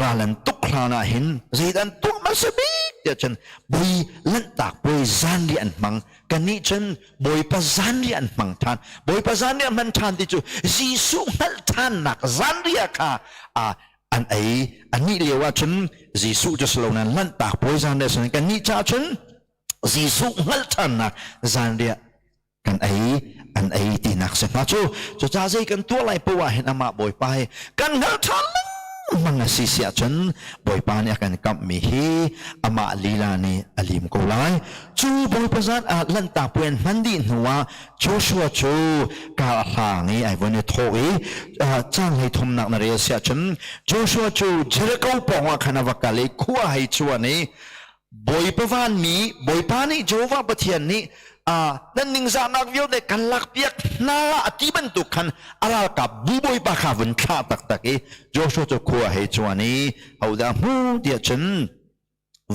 Ral an tuk hlan ah hin zeidah an tuah hmasa bik tiah cun bui Lanhtak Puai zanriah an hmang. Kannih cun Bawipa zanriah an hmang ṭhan. Bawipa zanriah hman ṭhan ti cu Jesuh hngalh ṭhannak zanriah kha an ei. Anih lio ah cun Jesuh cu si lo nain Lanhtak Puai zanriah si kannih caah cun Jesuh hngalh ṭhannak zanriah kan ei an ei tinak si hnga cu. Cucaah zei kan tuah lai poah hin amah Bawipa hi kan hngalh ṭhan lengmang a si si ahcun Bawipa nih a kan kamhmi hi amah lila nih a lim ko lai. Cu Bawipa zan ah Lanhtak Puai an hman dih hnu ah Joshua cu kar a hlang i ai von i thawh i caang hlei thumnak na rel si ahcun Joshua cu Jericho pawng ah khan a va kal i khua hei chuan i Bawipa vanmi Bawipa nih Jehovah Pathian nih nan ningzahnak vialte kan lakpiak hna a ti bantuk khan a ralkap bu Bawipa kha vun thlah taktak i Joshua cu khua hei cuan i hodah hmu tiah cun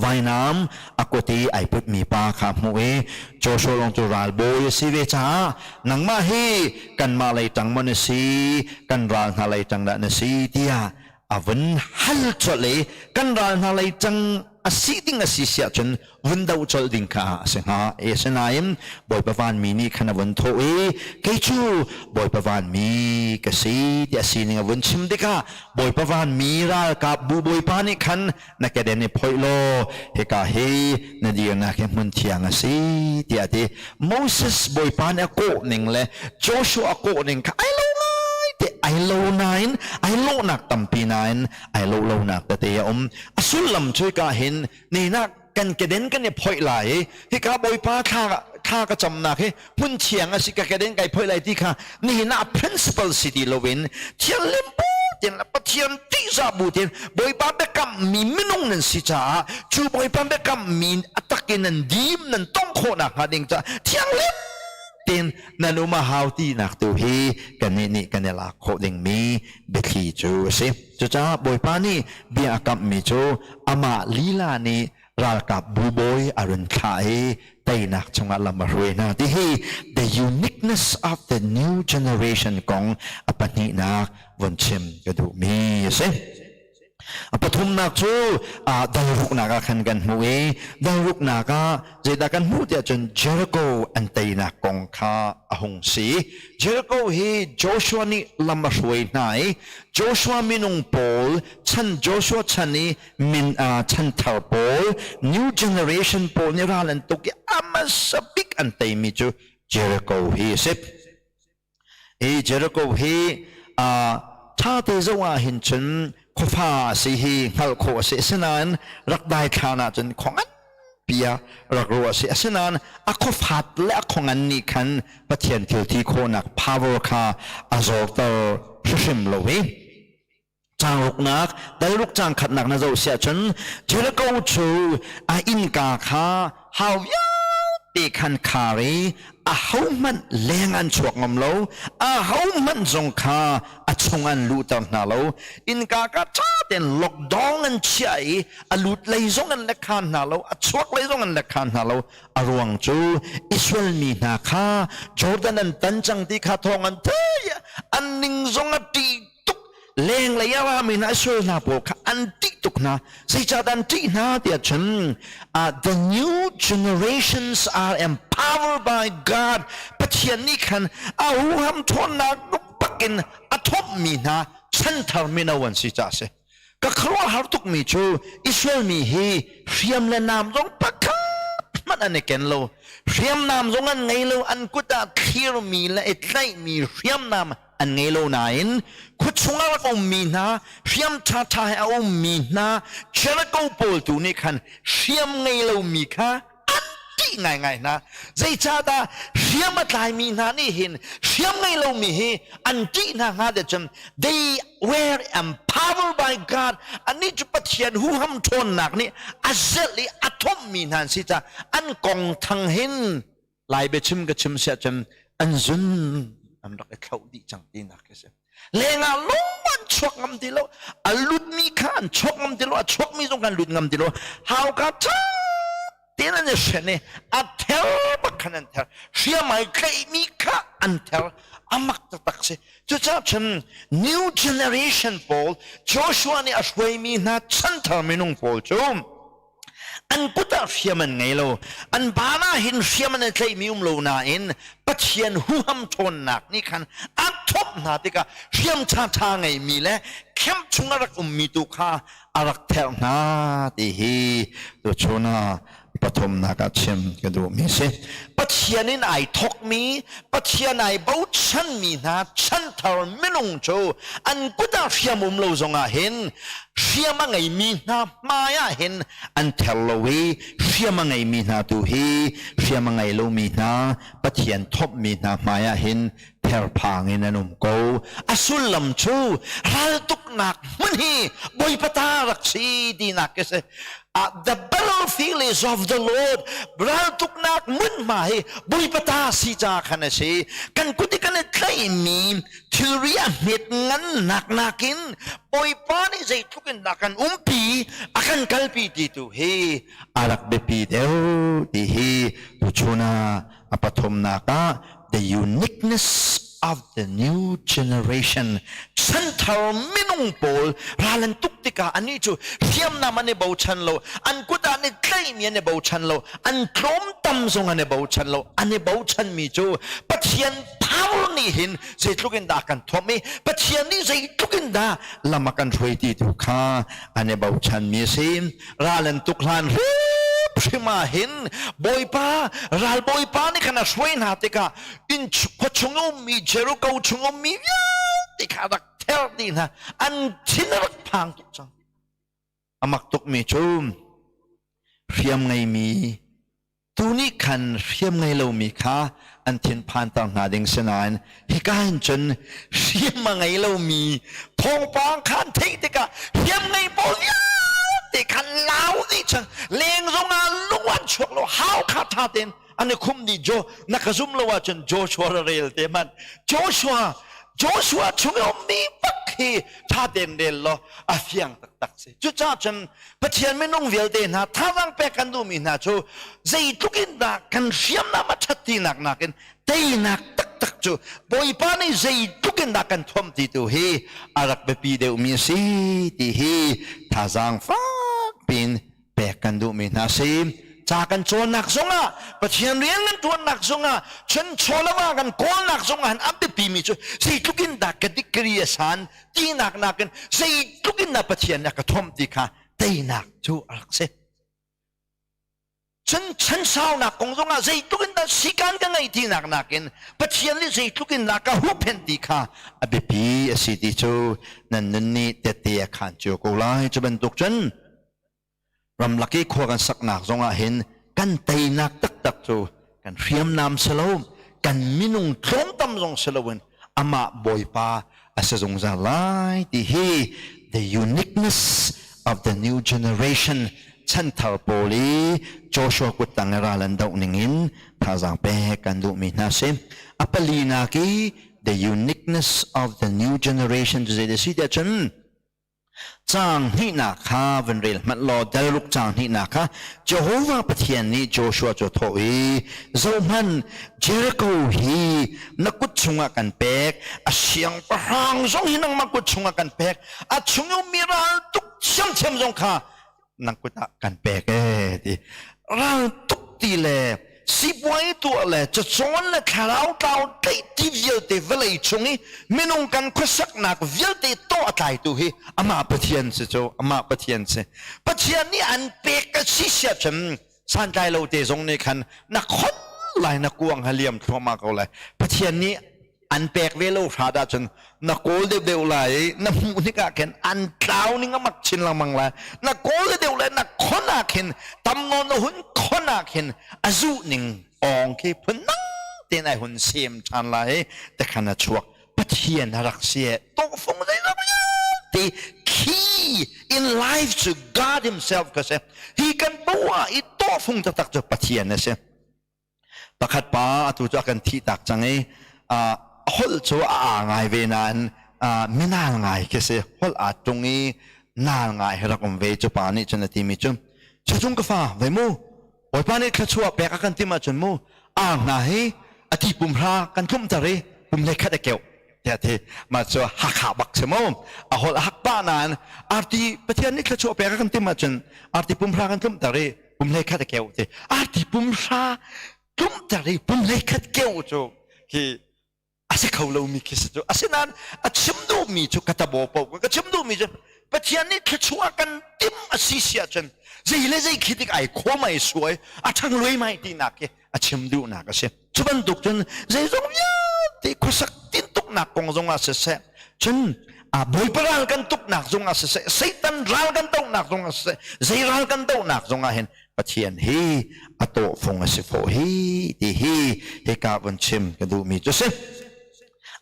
vainam a kut i ai putmi pa kha hmuh i Joshua lawng cu ralbawi a si ve caah nangmah hi kanmah lei ṭang maw na si kan ral hna lei ṭang dah na si tiah a vun hal colh i kan ral hna lei ṭang. A si ding a si si ahcun vun doh colh ding kha a si hnga. Asinain Bawipa vanmi nih khan a vun thawh i kei cu Bawipa vanmi ka si tiah sining a vun chim tikah Bawipa vanmi ralkap bu Bawipa nih khan na keden i phoih law hika hi na dirnak hi hmun thiang a si tiah a ti. Moses Bawipa nih a kawh ning le Joshua a kawh ning kha ai lo ngai te ai lo nain ai lawhnak tampi nain ai lo lonak tete a um. A sullam cu hika hin ninak kan keden kan i phoih lai i hika Bawipa thla thla ka camnak hi hmun thiang a si ka keden kai phoih lai ti kha nihin ah principle si ti loin thianghlim bu tein le Pathian ṭihzah bu tein Bawipa biakam mi minung nan si caah cu Bawipa biakam mi a tak in nan dim nan tong khawh nakhnga ding caah thianghlim tein nan um a hau tinak tu hi kannih nih kan i lak khawh dingmi biathli cu a si. Cucaah Bawipa nih bia a kamhmi cu amah lila nih ralkap bu bawi a run thlah i teinak chungah lam a hruai hna ti hi the uniqueness of the new generation kong a pahnihnak von chim ka duhmi a si. A pathumnak cu dalruknak ah khan kan hmuh i dalruknak ah zeidah kan hmuh tiah cun Jericho an teinak kong kha a hung si. Jericho hi Joshua nih lam a hruai hna i Joshua minung pawl chan Joshua chan i min chanthar pawl new generation pawl nih ral an tuk i a hmasa bik an teimi cu Jericho hi a si. Hi Jericho hi ṭha te zoh ah hin cun khuafa a si hi hngalh khawh a si. Asinain rak daithlan ahcun khua nganpi ah rak ruah a si. Asinain a khuafat le a khua ngan nih khan Pathian thil ti khawhnak power kha a zorter hrimhrim lo i Caang ruknak, dalruk caang khatnak na zoh siah cun Jericho cu a innka kha hau vialte khan khar i ahohmanh leng an chuak ngam lo, ahohmanh zong kha a chung an luhter hna lo. Innka kha ṭha tein lockdown an chiah i a lut lei zong an lek khan hna lo, a chuak lei zong an lek khan hna lo. A ruang cu Israel mi hna kha Jordan an tan cang ti kha thawng an thei, an ning zong a ṭih tuk lenglei a rami hna Israel hna pawl kha an ṭih tuk hna zeicahdah an ṭih hna tiah cun the new generations are empowered by God Pathian nih khan a huham ṭhawnnak bak in a thawmhmi hna chanthar mino an si caah a si ka khuaruahhar tukmi cu Israel mi hi hriam le nam zong pakhat hmanh an i ken lo hriamnam zong an ngei lo an kut ah thlirmi le i tlaihmi hriamnam an ngei lo nain khuachung ah rak ummi hna hriam ṭhaṭha he a ummi hna Jericho pawl tu nih khan hriam ngei lomi kha an ṭih ngaingai hna zeicahdah hriam a tlaimi hna nih hin hriam ngei lomi hi an ṭih hna hnga de cun they were empowered by God annih cu Pathian huham ṭhawnnak nih a zelh i a thomhmi hna an si caah an kong thang hin Lai biachim ka chim siah cun an zun an rak i thloh dih cang tinak khi si. Lengah lung an chuak ngam ti lo, a lutmi kha an chuak ngam ti lo, a chuakmi zong kan lut ngam ti lo. Hauka ṭha tein an i hren i a ther bak khan an ther. Hriamai tlaihmi kha an ther. A mak taktak si. Cucaah cun new generation pawl Joshua nih a hruaimi hna chanthar minung pawl cu an kut ah hriam an ngei lo an baan ah hin hriam an i tlaihmi um lo nain Pathian huham ṭhawnnak nih khan a thawp hna tikah hriam ṭhaṭha ngeimi le camp chung a rak ummi tu kha a rak therh hna ti hi tuchun ah pathumnak ah chim ka duhmi si Pathian in ai thawkmi Pathian ai bochanmi hna chanthar minung cu an kut ah hriam um lo zongah hin hriam a ngeimi hna hmai ah hin an ther lo i hriam a ngeimi hna tu hi hriam a ngei lomi hna Pathian thawmhmi hna hmai ah hin therphang in an um ko a sullam cu raltuknak hmun hi Bawipa ta rak si tinak khi si the battlefield is of the Lord raltuknak hmunhma hi Bawipa ta si ca khan a si kan kut i kan i tlaihmi thilri a hmet ngan nak nakin Bawipa nih zeitluk in dah kan umpi a kan kalpi ti tu hi a rak biapi deuh ti hi tuchun ah a pathumnak ah the uniqueness of the new generation chanthar minung pawl ral an tuk tikah anih cu hriamnam an i bochan lo an kut. an i tlaihmi an i bochan lo, an tlawmtam zong an i bochan lo. An i bochanmi cu Pathian power nih hin zeitluk in dah kan thuamh i Pathian nih zeitluk in dah lam a kan hruai ti tu kha an i bochanmi a si. Ral an tuk hlan hrimhrim ah hin Bawipa, ral Bawipa nih khan a hruai hna tikah inn khua chung ummi Jericho chung ummi vialte kha a rak ther dih hna. An thin a rak phang tuk cang. A mak tukmi cu hriam ngeimi tu nih khan hriam ngei lomi kha an thinphanter hna ding si nain hika hin cun hriam a ngei lomi thawngpang kha an theih tikah hriam ngei pawl vialte khan lau dih cang. Leng zong ah lung an chuak lo, hau kha ṭha tein an i khum dih. Jo na ka zum lo ahcun Joshua ra rel te hmanh. Joshua Joshua chung i ummi bak hi ṭha tein rel law a fiang taktak si. Cucaah cun Pathian minung vialte hna thazaang pek kan duhmi hna cu zeitluk in dah kan hriamnam a ṭhat tinak nakin teinak taktak cu Bawipa nih zeitluk in dah kan thuamh ti tu hi a rak biapi deuhmi a si ti hi thazaang fak piin pek kan duhmi hna si. Ca kan cawnnak zongah, Pathian rian kan ṭuannak zongah, cun chawlama kan kawlnak zongah han a biapimi cu zeitluk in dah ka degree a san tinak nakin zeitluk in dah Pathian nih a ka thomh ti kha teinak cu a rak si. Cun chansaunak kong zongah zeitluk in dah sikan ka ngeih tinak nakin Pathian nih zeitluk in dah ka huhphenh ti kha a biapi a si ti cu nan nun nih tette a khaan cio ko lai. Cu bantuk cun ramlak i khua kan saknak zongah hin kan teinak taktak cu kan hriamnam si lo, kan minung tlawmtam zong si loin amah Bawipa a si zungzal lai ti hi the uniqueness of the new generation chanthar pawl i Joshua kuttang i ral an doh ningin thazaang pek kan duhmi hna si. A palinak i the uniqueness of the new generation cu zei a si tiah cun Caang hnihnak kha van rel hmanh law dalruk caang hnihnak kha Jehovah Pathian nih Joshua cu a thawh i, Zohhmanh, Jericho hi na kut chungah kan pek, a siangpahrang zong hi nangmah kut chungah kan pek, a chung i ummi ral tuk thiamthiam zong kha nang kut ah kan pek ee ti. Ral tuk ti le sipuai tuah le cacawn le thlarau tlau tlaih ti vialte vawlei chung i minung kan khuasaknak vialte tawh a tlaitu hi amah Pathian si cu, amah Pathian si. Pathian nih an pek ka si sia cun santlai lo te zong nih khan na khon lai, na kuang ha liam thluahmah ko lai. Pathian nih an pek ve lo hrat ahcun na kawl deuhdeuh lai i na hmuh hnik ah khin an tlau ning a mak chin lengmang lai. Na kawl deuh le na khon ah khin tam nawn na hun khon ah khin a zuh ning awng khi phun dang tein ai hun sem ṭhan lai i tikhan a chuak. Pathian a rak si e tawhfung zeizong vialte key in life cu God himself ka si. Hi kan poah i tawhfung taktak cu Pathian a si. Pakhat pa atu cu a kan thih tak cang i holh cu a aa ngai ve nain minal ngai khi si. Holh aa tung i nal ngai he rak um ve. Cu pa nih cun a timi cu, Chachung ka fa ve mu, Bawipa nih thluachuah pek a kan tim ahcun mu, ar hna hi a ti pum hra kan tlumter i pum hlei khat a keuh tiah ti. Mah cu Hakha bak si mu. A holh a hak pah nain arti Pathian nih thluachuah pek a kan tim ahcun arti pum hra kan tlumter i pum hlei khat a keuh ti. Arti pum hra tlumter i pum hlei khat keuh cu khi a si kho lomi khi si cu. Asinain a chim duhmi cu ka tabo po ka chim duhmi cu Pathian nih thluachuah kan tim a si si ahcun zei le zei khi tik ai khawm ai suai a ṭhang luai mai tinak khi a chim duhnak a si. Cu bantuk cun zeizong vialte khuasak tintuknak kong zongah siseh, cun Bawipa ral kan tuknak zongah siseh, Satan ral kan dohnak zongah siseh, zei ral kan dohnak zongah hin Pathian hi a tawhfung a si fawh hi ti hi hika vun chim ka duhmi cu si.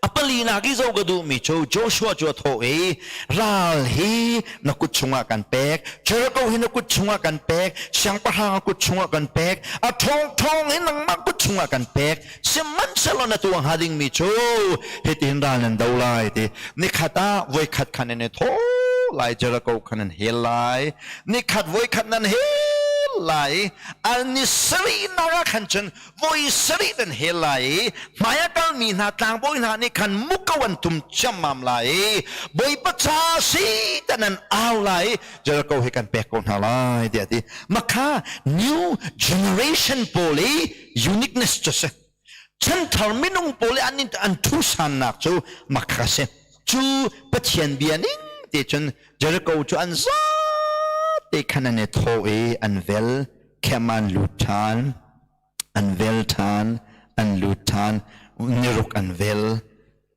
A palinak i zoh ka duhmi cu Joshua cu a thawh i, ral hi na kut chungah kan pek, Jericho hi na kut chungah kan pek, siangpahrang a kut chungah kan pek, a ṭhawngṭhawng hi nangmah kut chungah kan pek. Sihmanhsehlaw na tuah hnga dingmi cu hitihin ral nan do lai ti. Nikhat ah voikhat khan nan i thawh lai, Jericho khan nan hel lai. Nikhat voikhat nan hel. lai i ni sarihnak ah khan cun voi sarih nan hel lai i hmai a kalmi hna tlangbawi hna nih khan muko an tum ciammam lai i Bawipa ca si tiah nan au lai i Jericho hi kan pek ko hna lai tiah a ti. Makha new generation pawl i uniqueness cu si. Chanthar minung pawl i an an thusannak cu makha si. Cu Pathian bia ning te cun Jericho cu an zate khan an i thawh i an vel khem an lut ṭhan an vel ṭhan an lut ṭhan niruk an vel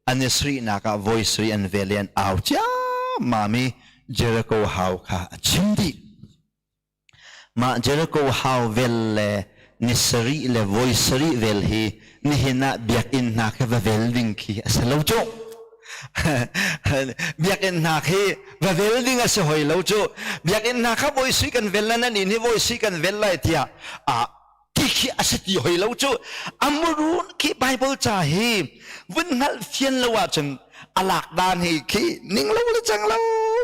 an i sarihnak ah voi sarih an vel i an au ciammam i Jericho hau kha a chim dih. Mah Jericho hau vel le ni sarih le voi sarih vel hi nihin ah biakinn hna khi va vel ding khi a si lo cu. Biakinn hna khi va vel ding a si hoi lo cu. Biakinn hna kha voi sui kan vel na nan inn hi voi sui kan vel lai tiah ah ti khi a si ti hoi lo cu. A murun khi Bible ca hi vun hngalh fian lo ahcun a lak dan hi khi ning lo le cang lo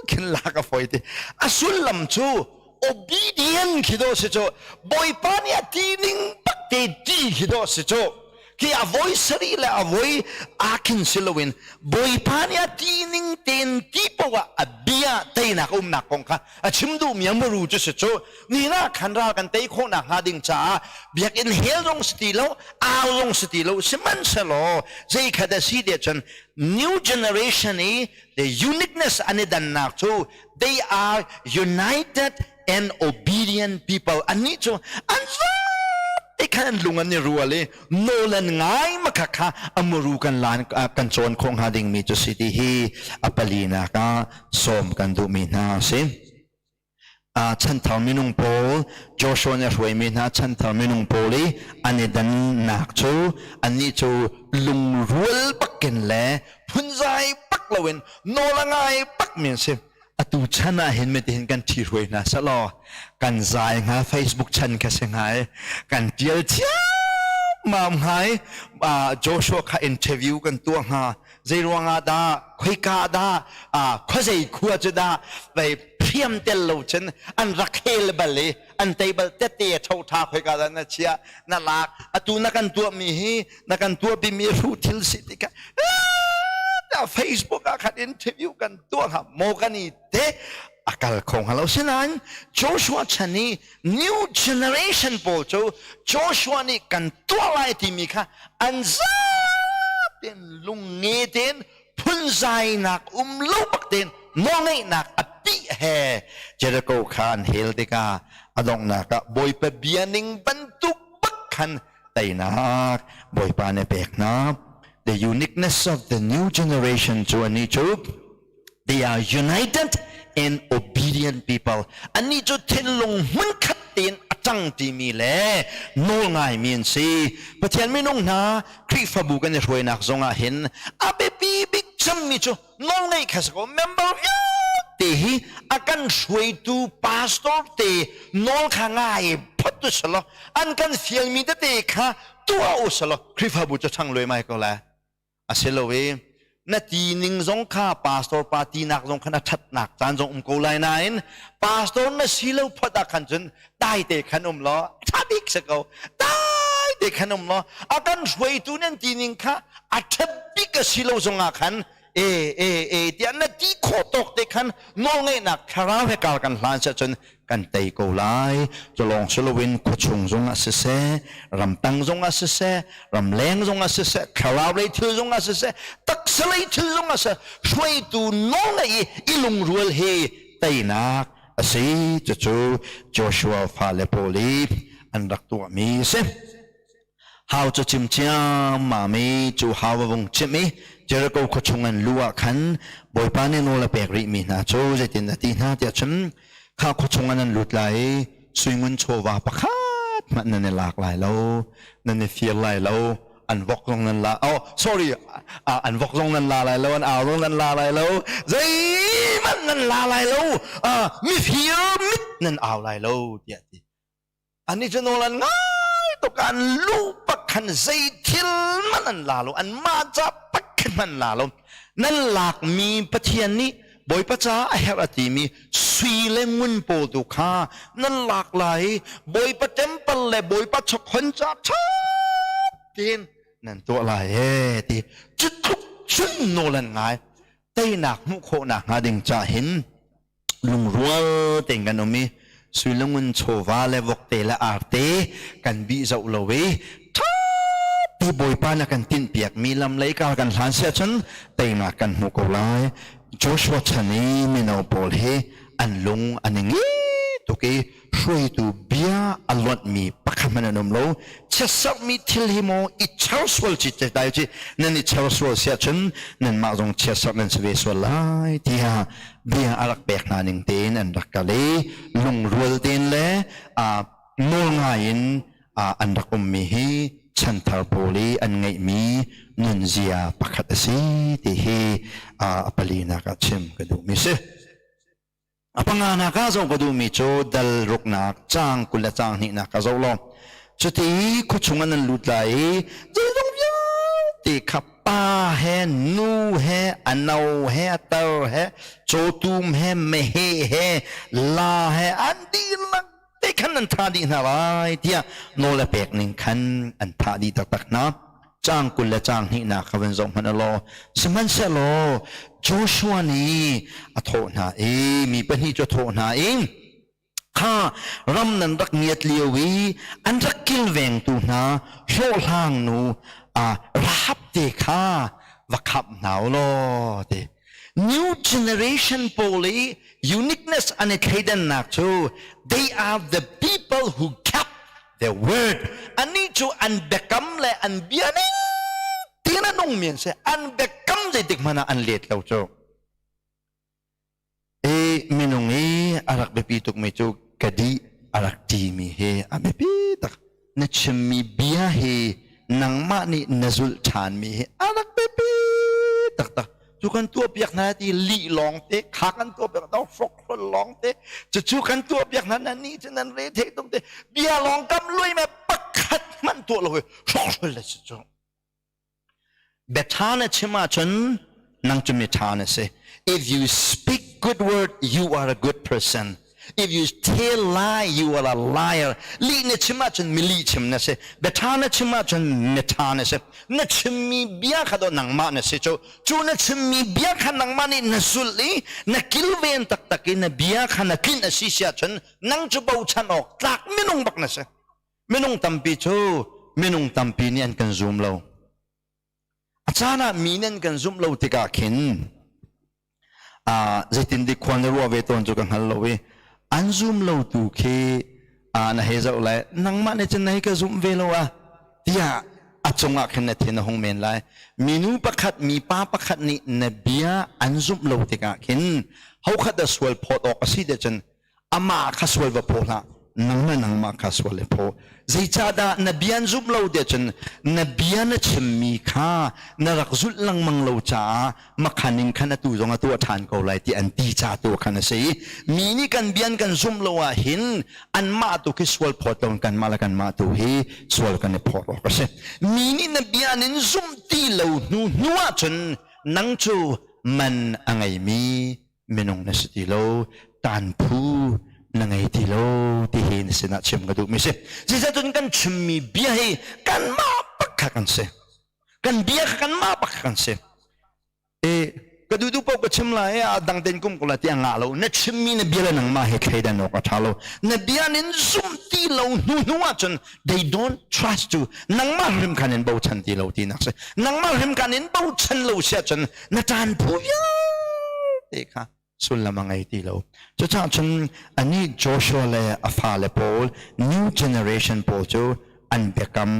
khin lak a fawi ti. A sullam cu obedient khi dawh si cu Bawipa nih a ti ning bak te ti khi dawh si cu khi a voi sarih le a voi aa khin si loin Bawipa nih a ti ning tein ti poah a bia teinak umnak kong kha a chim duhmi a muru cu si cu ni na khan ral kan tei khawhnak hnga ding caah biakinn hel zong si ti lo au zong si ti lo sihmanhsehlaw zei khat a si te cun new generation i the uniqueness an i dannak cu they are united and obedient people annih cu an te khan an lung an i rual i nawl an ngai makha kha amuru kan lan kan cawn khawh hnga dingmi cu si ti hi a palinak ah sawm kan duhmi hna a si chanthar minung pawl Joshua nih a hruaimi hna chanthar minung pawl i an i dannak cu annih cu lungrual bakin le phunzai bak loin nawl a ngai bakmi an si atu chan ah hin mitihin kan ṭhihruai hna selaw kan zai hnga Facebook chan kha si hnga i kan ṭial ciammam hnga i Joshua kha interview kan tuah hnga zei ruangah dah khoika dah khuazei khua cu dah vei hriam tel lo cun an rak hel bal i an tei bal tete tho tha khoika dah na chia na lak atu na kan tuahmi hi na kan tuahpimi hruh thil si tikah Facebook ah khan interview kan tuah hnga maw kan i te a kal kho hnga lo sinain Joshua chan i new generation pawl cu Joshua nih kan tuah lai timi kha an zaten lungnge tein phunzainak um lo bak tein nawlngeihnak a pih he Jericho kha an hel tikah a donghnak ah Bawipa bia ning bantuk bak khan teinak Bawipa nih pek hna. The uniqueness of the new generation cu annih cu they are united and obedient people. Annih cu thinlung hmunkhat tein a ṭang ṭimi le nawl ngaimi an si. Pathian minung hna Khrihfabu kan i hruainak zongah hin a biapi bik cemmi cu nawlngeih kha si ko member vialte hi a kan hruaitu pastor te nawl kha ngai phot tu selaw an kan fialmi tete kha tuah u selaw Khrihfabu cu ṭhang luaimai ko lai a si lo i na ti ning zong kha pastor pa tinak zong khan a ṭhatnak caan zong um ko lai nain pastor na si lo phot ah khan cun dai te khan um law ṭha bik si ko dai te khan um law a kan hruaitu nan ti ning kha a ṭha bik a si lo zong ah khan e e e tiah na ti khawh tawk te khan nawlngeihnak thlarau he kar kan hlan si cun kan tei ko lai cu lawng si loin khuachung zong ah siseh ramtang zong ah siseh ramleng zong ah siseh thlarau lei thil zong ah siseh taksa lei thil zong ah siseh hruaitu nawlngeih i i lungrual hi teinak a si cucu Joshua fale pawl i an rak tuahmi a si hau cu chim ciammam i cu hau a vung chimh i Jericho khua chung an luh ah khan Bawipa nih nawl a pek rihmi hna cu zeitin a ti hna tiah cun kha khua chung ah nan lut lai i suingun chawva pakhat hmanh nan i lak lai lo nan i fir lai lo an vok zong nan la oh sorry an vok zong nan la lai lo an au zong nan la lai lo zeihmanh nan la lai lo mifir mit nan au lai lo tiah ti ani cu nawl an ngai tuk an lu pak khan zei thil man an la lo an mah ca pak khan man la lo nan lakmi pathian nih. Bawipa caah a herh a timi sui le ngun pawl tu kha nan lak lai i Bawipa temple le Bawipa chawkhon ca ṭha tein nan tuah lai ee ti cu tluk cun nawl an ngai. Teinak hmuh khawhnak hnga ding ca hin lungrual tein kan um i sui le ngun chawva le vokte le arte kan bih zoh lo i ṭha ti Bawipa na kan tinhpiakmi lam lei kar kan hlan si ahcun teinak kan hmu ko lai. Joshua chan i mino pawl hi an lung an i ngi tuk i hruaitu bia a lonhmi pakhat hmanh an um lo. Chiatserhmi thil hi maw i char sual ci dai ci nan i char sual si ahcun nanmah zong chiatserh nan si ve sual lai tiah bia a rak pek hna ning tein an rak kal i lungrual tein le nawl ngai in an rak ummi hi chanthar pawl i an ngeihmi nunzia pakhat a si ti hi a palinak ah chim ka duhmi si. A panganak ah zoh ka duhmi cu dal ruknak caang 20 le caang hnihnak ka zoh law cuti khuachung ah nan lut lai i zeizong vialte kha pa he nu he a no he a tar he cawtum he meheh he la he an dihlak te khan nan thah dih hna lai tiah nawl a pek ning khan an thah dih taktak hna. Caang 20 le caang hnihnak kha van zoh hmanh law sihmanhsehlaw Joshua nih a thawh hna i mi pahnih cu a thawh hna i kha ram nan rak ngiat lio i an rak kilvengtu hna hlawhhlang nu Rahab te kha va khamh hna u law ti. New generation pawl i uniqueness an i thleidannak cu they are the people who kept the word. Anih cu an biakam le an bia ning tiin a nungmi an si. An biakam zeitik hmanh ah an let lo cu. I minung i a rak biapi tukmi cu ka dih a rak ṭimi hi a biapi tak. Na chimmi bia hi nangmah nih na zulh ṭhanmi hi a rak biapi taktak. Cu kan tuahpiak hna ti lih lawng te, kha kan tuahpiak hna hrokhrol lawng te, cucu kan tuahpiak hna nan nih cu nan re thei tuk te, bia lawng kam lui me pakhat hmanh tuah lo hi hrokhrol le si cu. Biaṭha na chim ahcun nang cu miṭha na si. If you speak good word, you are a good person. If you tell lie, you are a liar. Lih na chim ahcun mi lih chim na si. Biaṭha na chim ahcun miṭha na si. Na chimmi bia kha do nangmah na si cu. Cu na chimmi bia kha nangmah nih na zulh i na kilven taktak i na bia kha na tlinh a si si ahcun nang cu bochan awk tlak minung bak na si. Minung tampi cu minung tampi nih an kan zum lo. A caan ah mi nih an kan zumh lo tikah khin zeitin dik khua na ruah ve tawn cu ka hngal lo i an zum lo tu khi na hei zoh lai nangmah nih cun na hei ka zumh ve lo ah tiah a cungah khin na thin a hung men lai. Minu pakhat mipa pakhat nih na bia an zumh lo tikah khin hokhat a sual phawt awk a si te cun amah kha sual va phaw hlah nangmah nangmah kha sual i phaw. Zeicahdah na bia an zumh lo tiah cun na bia na chimmi kha na rak zulh lengmang lo caah makhan in khan atu zong a tuah ṭhan ko lai ti an ti ca tu khan a si. Mi nih kan bia an kan zumh lo ah hin anmah tu khi sual phawt lo kanmah le kanmah tu hi sual kan i phawt awk a si. Mi nih na bia an in zumh ti lo hnu hnu ah cun nang cu man a ngeimi minung na si ti lo, tanphu na ngei ti lo ti hi na sinah chim ka duhmi si. Zeicahcun kan chimmi bia hi kanmah bak kha kan si. Kan bia kha kanmah bak kha kan si. E ka duh duh paoh ka chim lai a dang ten kum ko la ti a ngah lo. Na chimmi na bia le nangmah he thleidan awk a ṭha lo. Na bia nin zumh ti lo hnu hnu ahcun they don't trust you. Nangmah hrim khan in bochan ti lo tinak si. Nangmah hrim khan in bochan lo si ahcun na ṭan phu vialte kha sullam a ngei ti lo. Cucaah cun anih Joshua le a fale pawl new generation pawl cu an biakam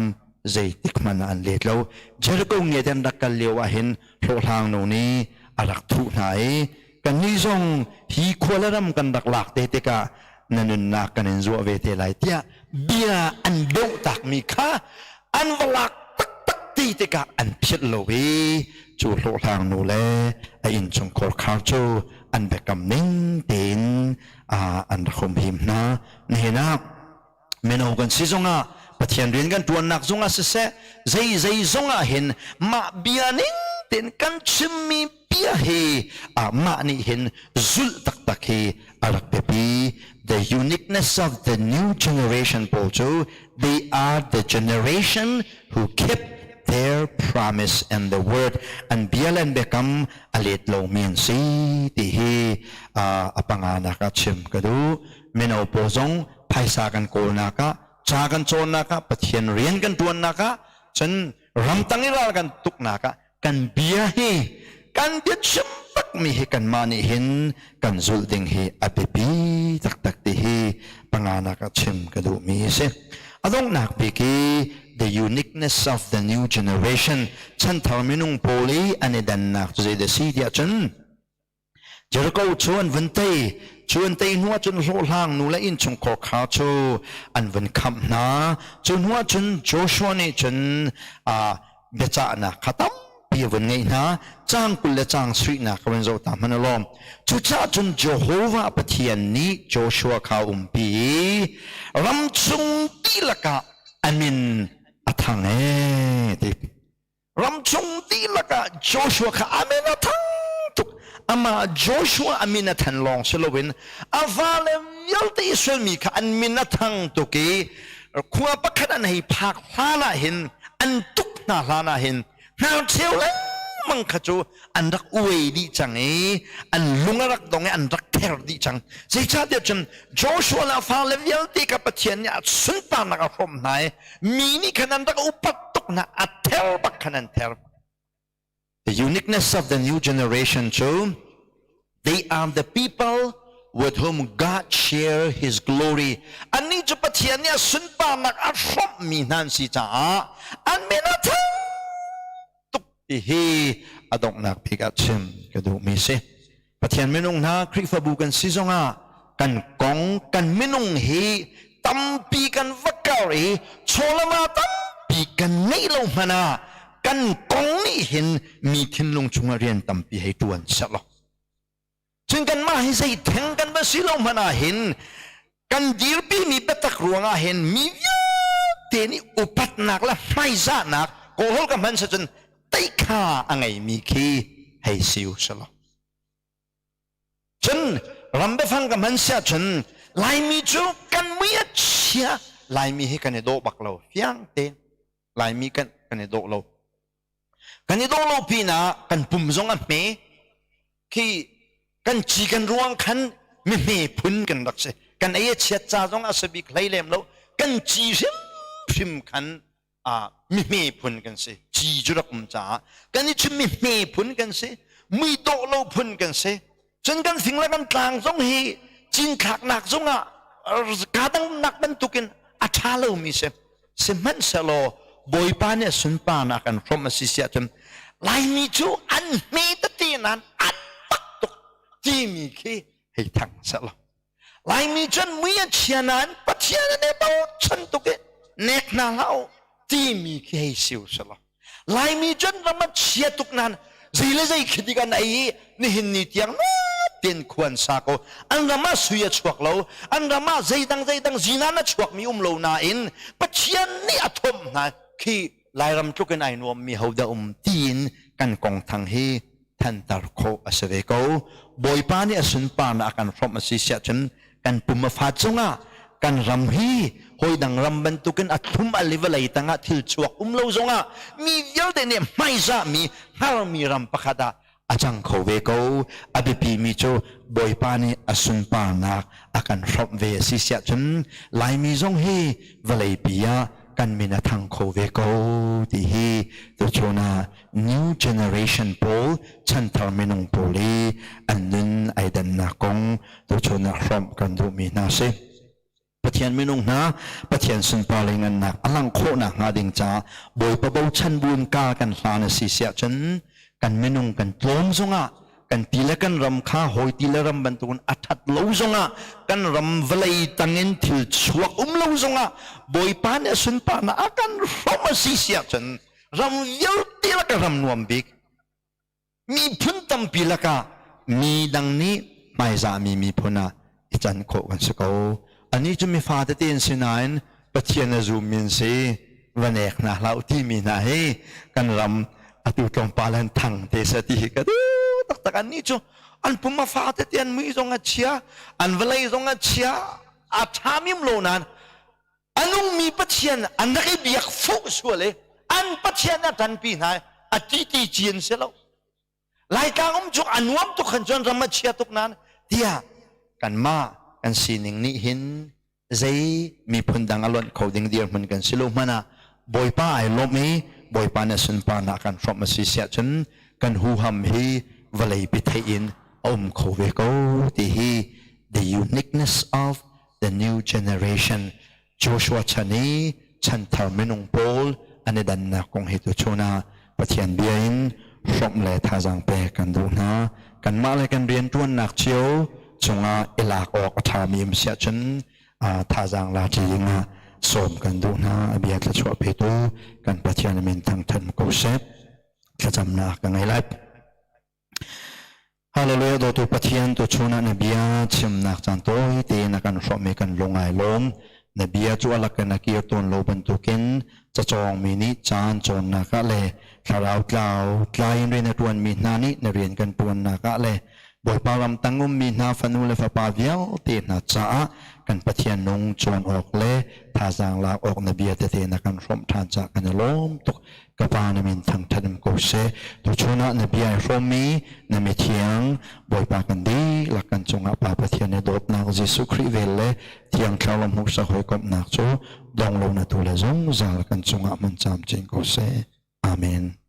zeitik hmanh ah an let lo. Jericho ngiat an rak kal lio ah hin hlawhhlang nu nih a rak thuh hna i kannih zong hi khua le ram kan rak lak te tikah na nunnak kan in zuah ve te lai tiah bia an doh takmi kha an va lak taktak ti tikah an philh lo i cu hlawhhlang nu le a innchungkhar khar cu an biakam ning tein an rak humhim hna. Nihin ah mino kan si zongah Pathian rian kan ṭuannak zongah siseh zei zei zongah hin mah bia ning. tein kan chimmi bia hi mah nih hin zulh taktak hi a rak biapi. The uniqueness of the new generation pawl cu they are the generation who kept their promise and the word. An bia le an biakam a let lomi an si ti hi a panganak ah chim ka duh. Mino pawl zong phaisa kan kawlnak ah, ca kan cawnnak ah, Pathian rian kan ṭuannak ah, cun ramtang i ral kan tuknak ah kan bia hi kan bia chim bakmi hi kanmah nih hin kan zulh ding hi a biapi taktak ti hi panganak ah chim ka duhmi a si. A donghnak bik i the uniqueness of the new generation chanthar minung pawl i an i dannak cu zeidah si tiah cun Jericho cu an vun tei. Cu an tei hnuah cun hlawhhlang nu le innchungkhar kha cu an vun khamh hna. Cu hnuah cun Joshua nih cun biacahnak kha tampi a vun ngeih hna. Caang 20 le caang sarihnak ka vun zoh ta hmanh alawm. Cucaah cun Jehovah Pathian nih Joshua kha a umpi i ram chung dihlak ah a min a thang ee ti. Ramchung dihlak ah Joshua kha a min a thang tuk. Amah Joshua a min a than lawng si loin a vale vialte Israel mi kha an min a thang tuk i khua pakhat an hei phak hlan ah hin an tuk hna hlan ah hin hnarcheu lengmang kha cu an rak uai dih cang i an lung a rak dong i an rak ther dih cang. Zeicahtiah cun Joshua le a fale vialte kha Pathian nih a sunparnak a hrawmh hna i mi nih khan an rak upat tuk hna a ther bak khan an ther. The uniqueness of the new generation cu they are the people with whom God share his glory. Annih cu Pathian nih a sunparnak a hrawmhmi hna an si caah an min a thang tuk ti hi a donghnak bik ah chim ka duhmi si. Pathian minung hna Khrihfabu kan si zongah kan kong kan minung hi tampi kan va kar i chawlama tampi kan ngeih lo hmanh ah kan kong nih hin mi thinlung chungah rian tampi hei ṭuan sehlaw cun kanmah hi zei theng kan va si lo hmanh ah hin kan dirpimi biatak ruangah hin mi vialte nih upatnak le hmaizahnak kawlhawl ka hman cun teikha a ngeimi khi hei si u selaw cun ram biafang ka hman siah cun Laimi cu kan mui a chia. Laimi hi kan i dawh bak lo fiang te. Laimi kan kan i dawh lo, kan i dawh lo pinah kan pum zong a hme khi kan ci kan ruang khan mi hme phun kan rak si. Kan ei a chiat ca zong a si bik hlei lem lo, kan ci hrimhrim khan mi hme phun kan si. Ci cu rak um caah kan i chim mi hme phun kan si, mui dawh lo phun kan si. Cun kan fing le kan tlang zong hi cinthlaknak zong ah kaa dangnak bantukin a ṭha lomi si. Sihmanhsehlaw Bawipa nih a sunparnak an hrawmh a si siah cun Laimi cu an hme tete nain an mak tuk timi khi hei thang sehlaw Laimi cun mui a chia nain Pathian an i bochan tuk i nek hna hlah u timi khi hei si u sehlaw Laimi cun ram a chia tuk nain zei le zei khi dik an ei i nihin ni tiang ten khuan sa ko. An ram ah sui a chuak lo, an ram ah zeidang zeidang zinan a chuakmi um lo nain Pathian nih a thomh hna khi Lairam tluk in ai nuammi hodah um tiin kan kong thang hi thantar khawh a si ve ko. Bawipa nih a sunparnak a kan hrawmh a si siah cun kan pum a fat zongah kan ram hi hawidang ram bantukin a thlum al i vawlei tangah thil chuak um lo zongah mi vialte nih hmaizahmi hngarmi ram pakhat ah a cang kho ve ko. A biapi mi cu Bawipa nih a sunparnak a kan hrawmh ve a si siah cun Laimi zong hi vawleipi ah kan min a thang kho ve ko ti hi tuchun ah new generation pawl, chanthar minung pawl i an nun ai dannak kong tuchun ah hrawmh kan duhmi hna si. Pathian minung hna, Pathian sunpar le ngannak a langh khawhnak hnga ding caah Bawipa bochan buin ka kan hlan a si siah cun kan minung kan tlawm zongah, kan ti le kan ram kha hawi ti le ram bantukin a ṭhat lo zongah, kan ram vawlei tangin thil chuak um lo zongah Bawipa nih a sunparnak a kan hrawmh a si siah cun ram vialte lakah ram nuam bik, miphun tampi lakah mi dang nih hmaizahmi miphun ah i can khawh kan si ko. Anih cu mifa tete an si nain Pathian a zummi an si. Va nek hna hlah u timi hna hi kan ram. Atu tlawmpal an thang te seh ti hi ka duh taktak. Annih cu an pum a fa tete, an mui zong a chia, an vawlei zong a chia, a ṭha mim lo nain a nungmi Pathian an rak i biak fuh sual i an Pathian a ṭanpi hna i a ti ti ci an si lo. Laitlang um cu a nuam tuk khan cun ram a chia tuk nain tiah kanmah kan sining nih hin zei miphun dang a lonh kho ding dirhmun kan si lo hmanh ah Bawipa ai lawmh i Bawipa nih sunparnak kan hrawmh a si siah cun kan huham hi vawlei pi theih in a um kho ve ko ti hi the uniqueness of the new generation Joshua chan i chanthar minung pawl an i dannak kong hi tuchun ah Pathian bia in hrawmh le thazaang pek kan duh hna. Kanmah le kan rianṭuannak cio cungah i lak awk a ṭhami um si ahcun thazaang la ṭi dingah sawm kan duh hna. A bia thluachuah petu kan Pathian min thangṭhat ko seh. Thlacamnak ka ngei lai. Hallelujah dawtu Pathian tuchun ah na bia chimnak caan tawi tein na kan hrawmh i kan lung ai lawm. Na bia cu a lak in a kir tawn lo bantukin cacawngmi nih caan cawnnak ah le thlarau tlau tlai in rian a ṭuanmi hna nih na rian kan ṭuannak ah le Bawipa ram tang ummi hna fanu le fapa vialte hna caah kan Pathian nung cawn awk le thazaang lak awk na bia tete na kan hrawmh ṭhan caah kan i lawm tuk. Ka Pa na min thangṭhat in ko seh. Tuchun ah na bia i hrawmmi na mithiang Bawipa kan dihlak kan cungah Pa Pathian i dawtnak Jesuh Khrih vel le Thiang Thlarau hmuksa hawikomhnak cu dong lo na tu le zungzal kan cungah hmun camcin ko seh. Amen.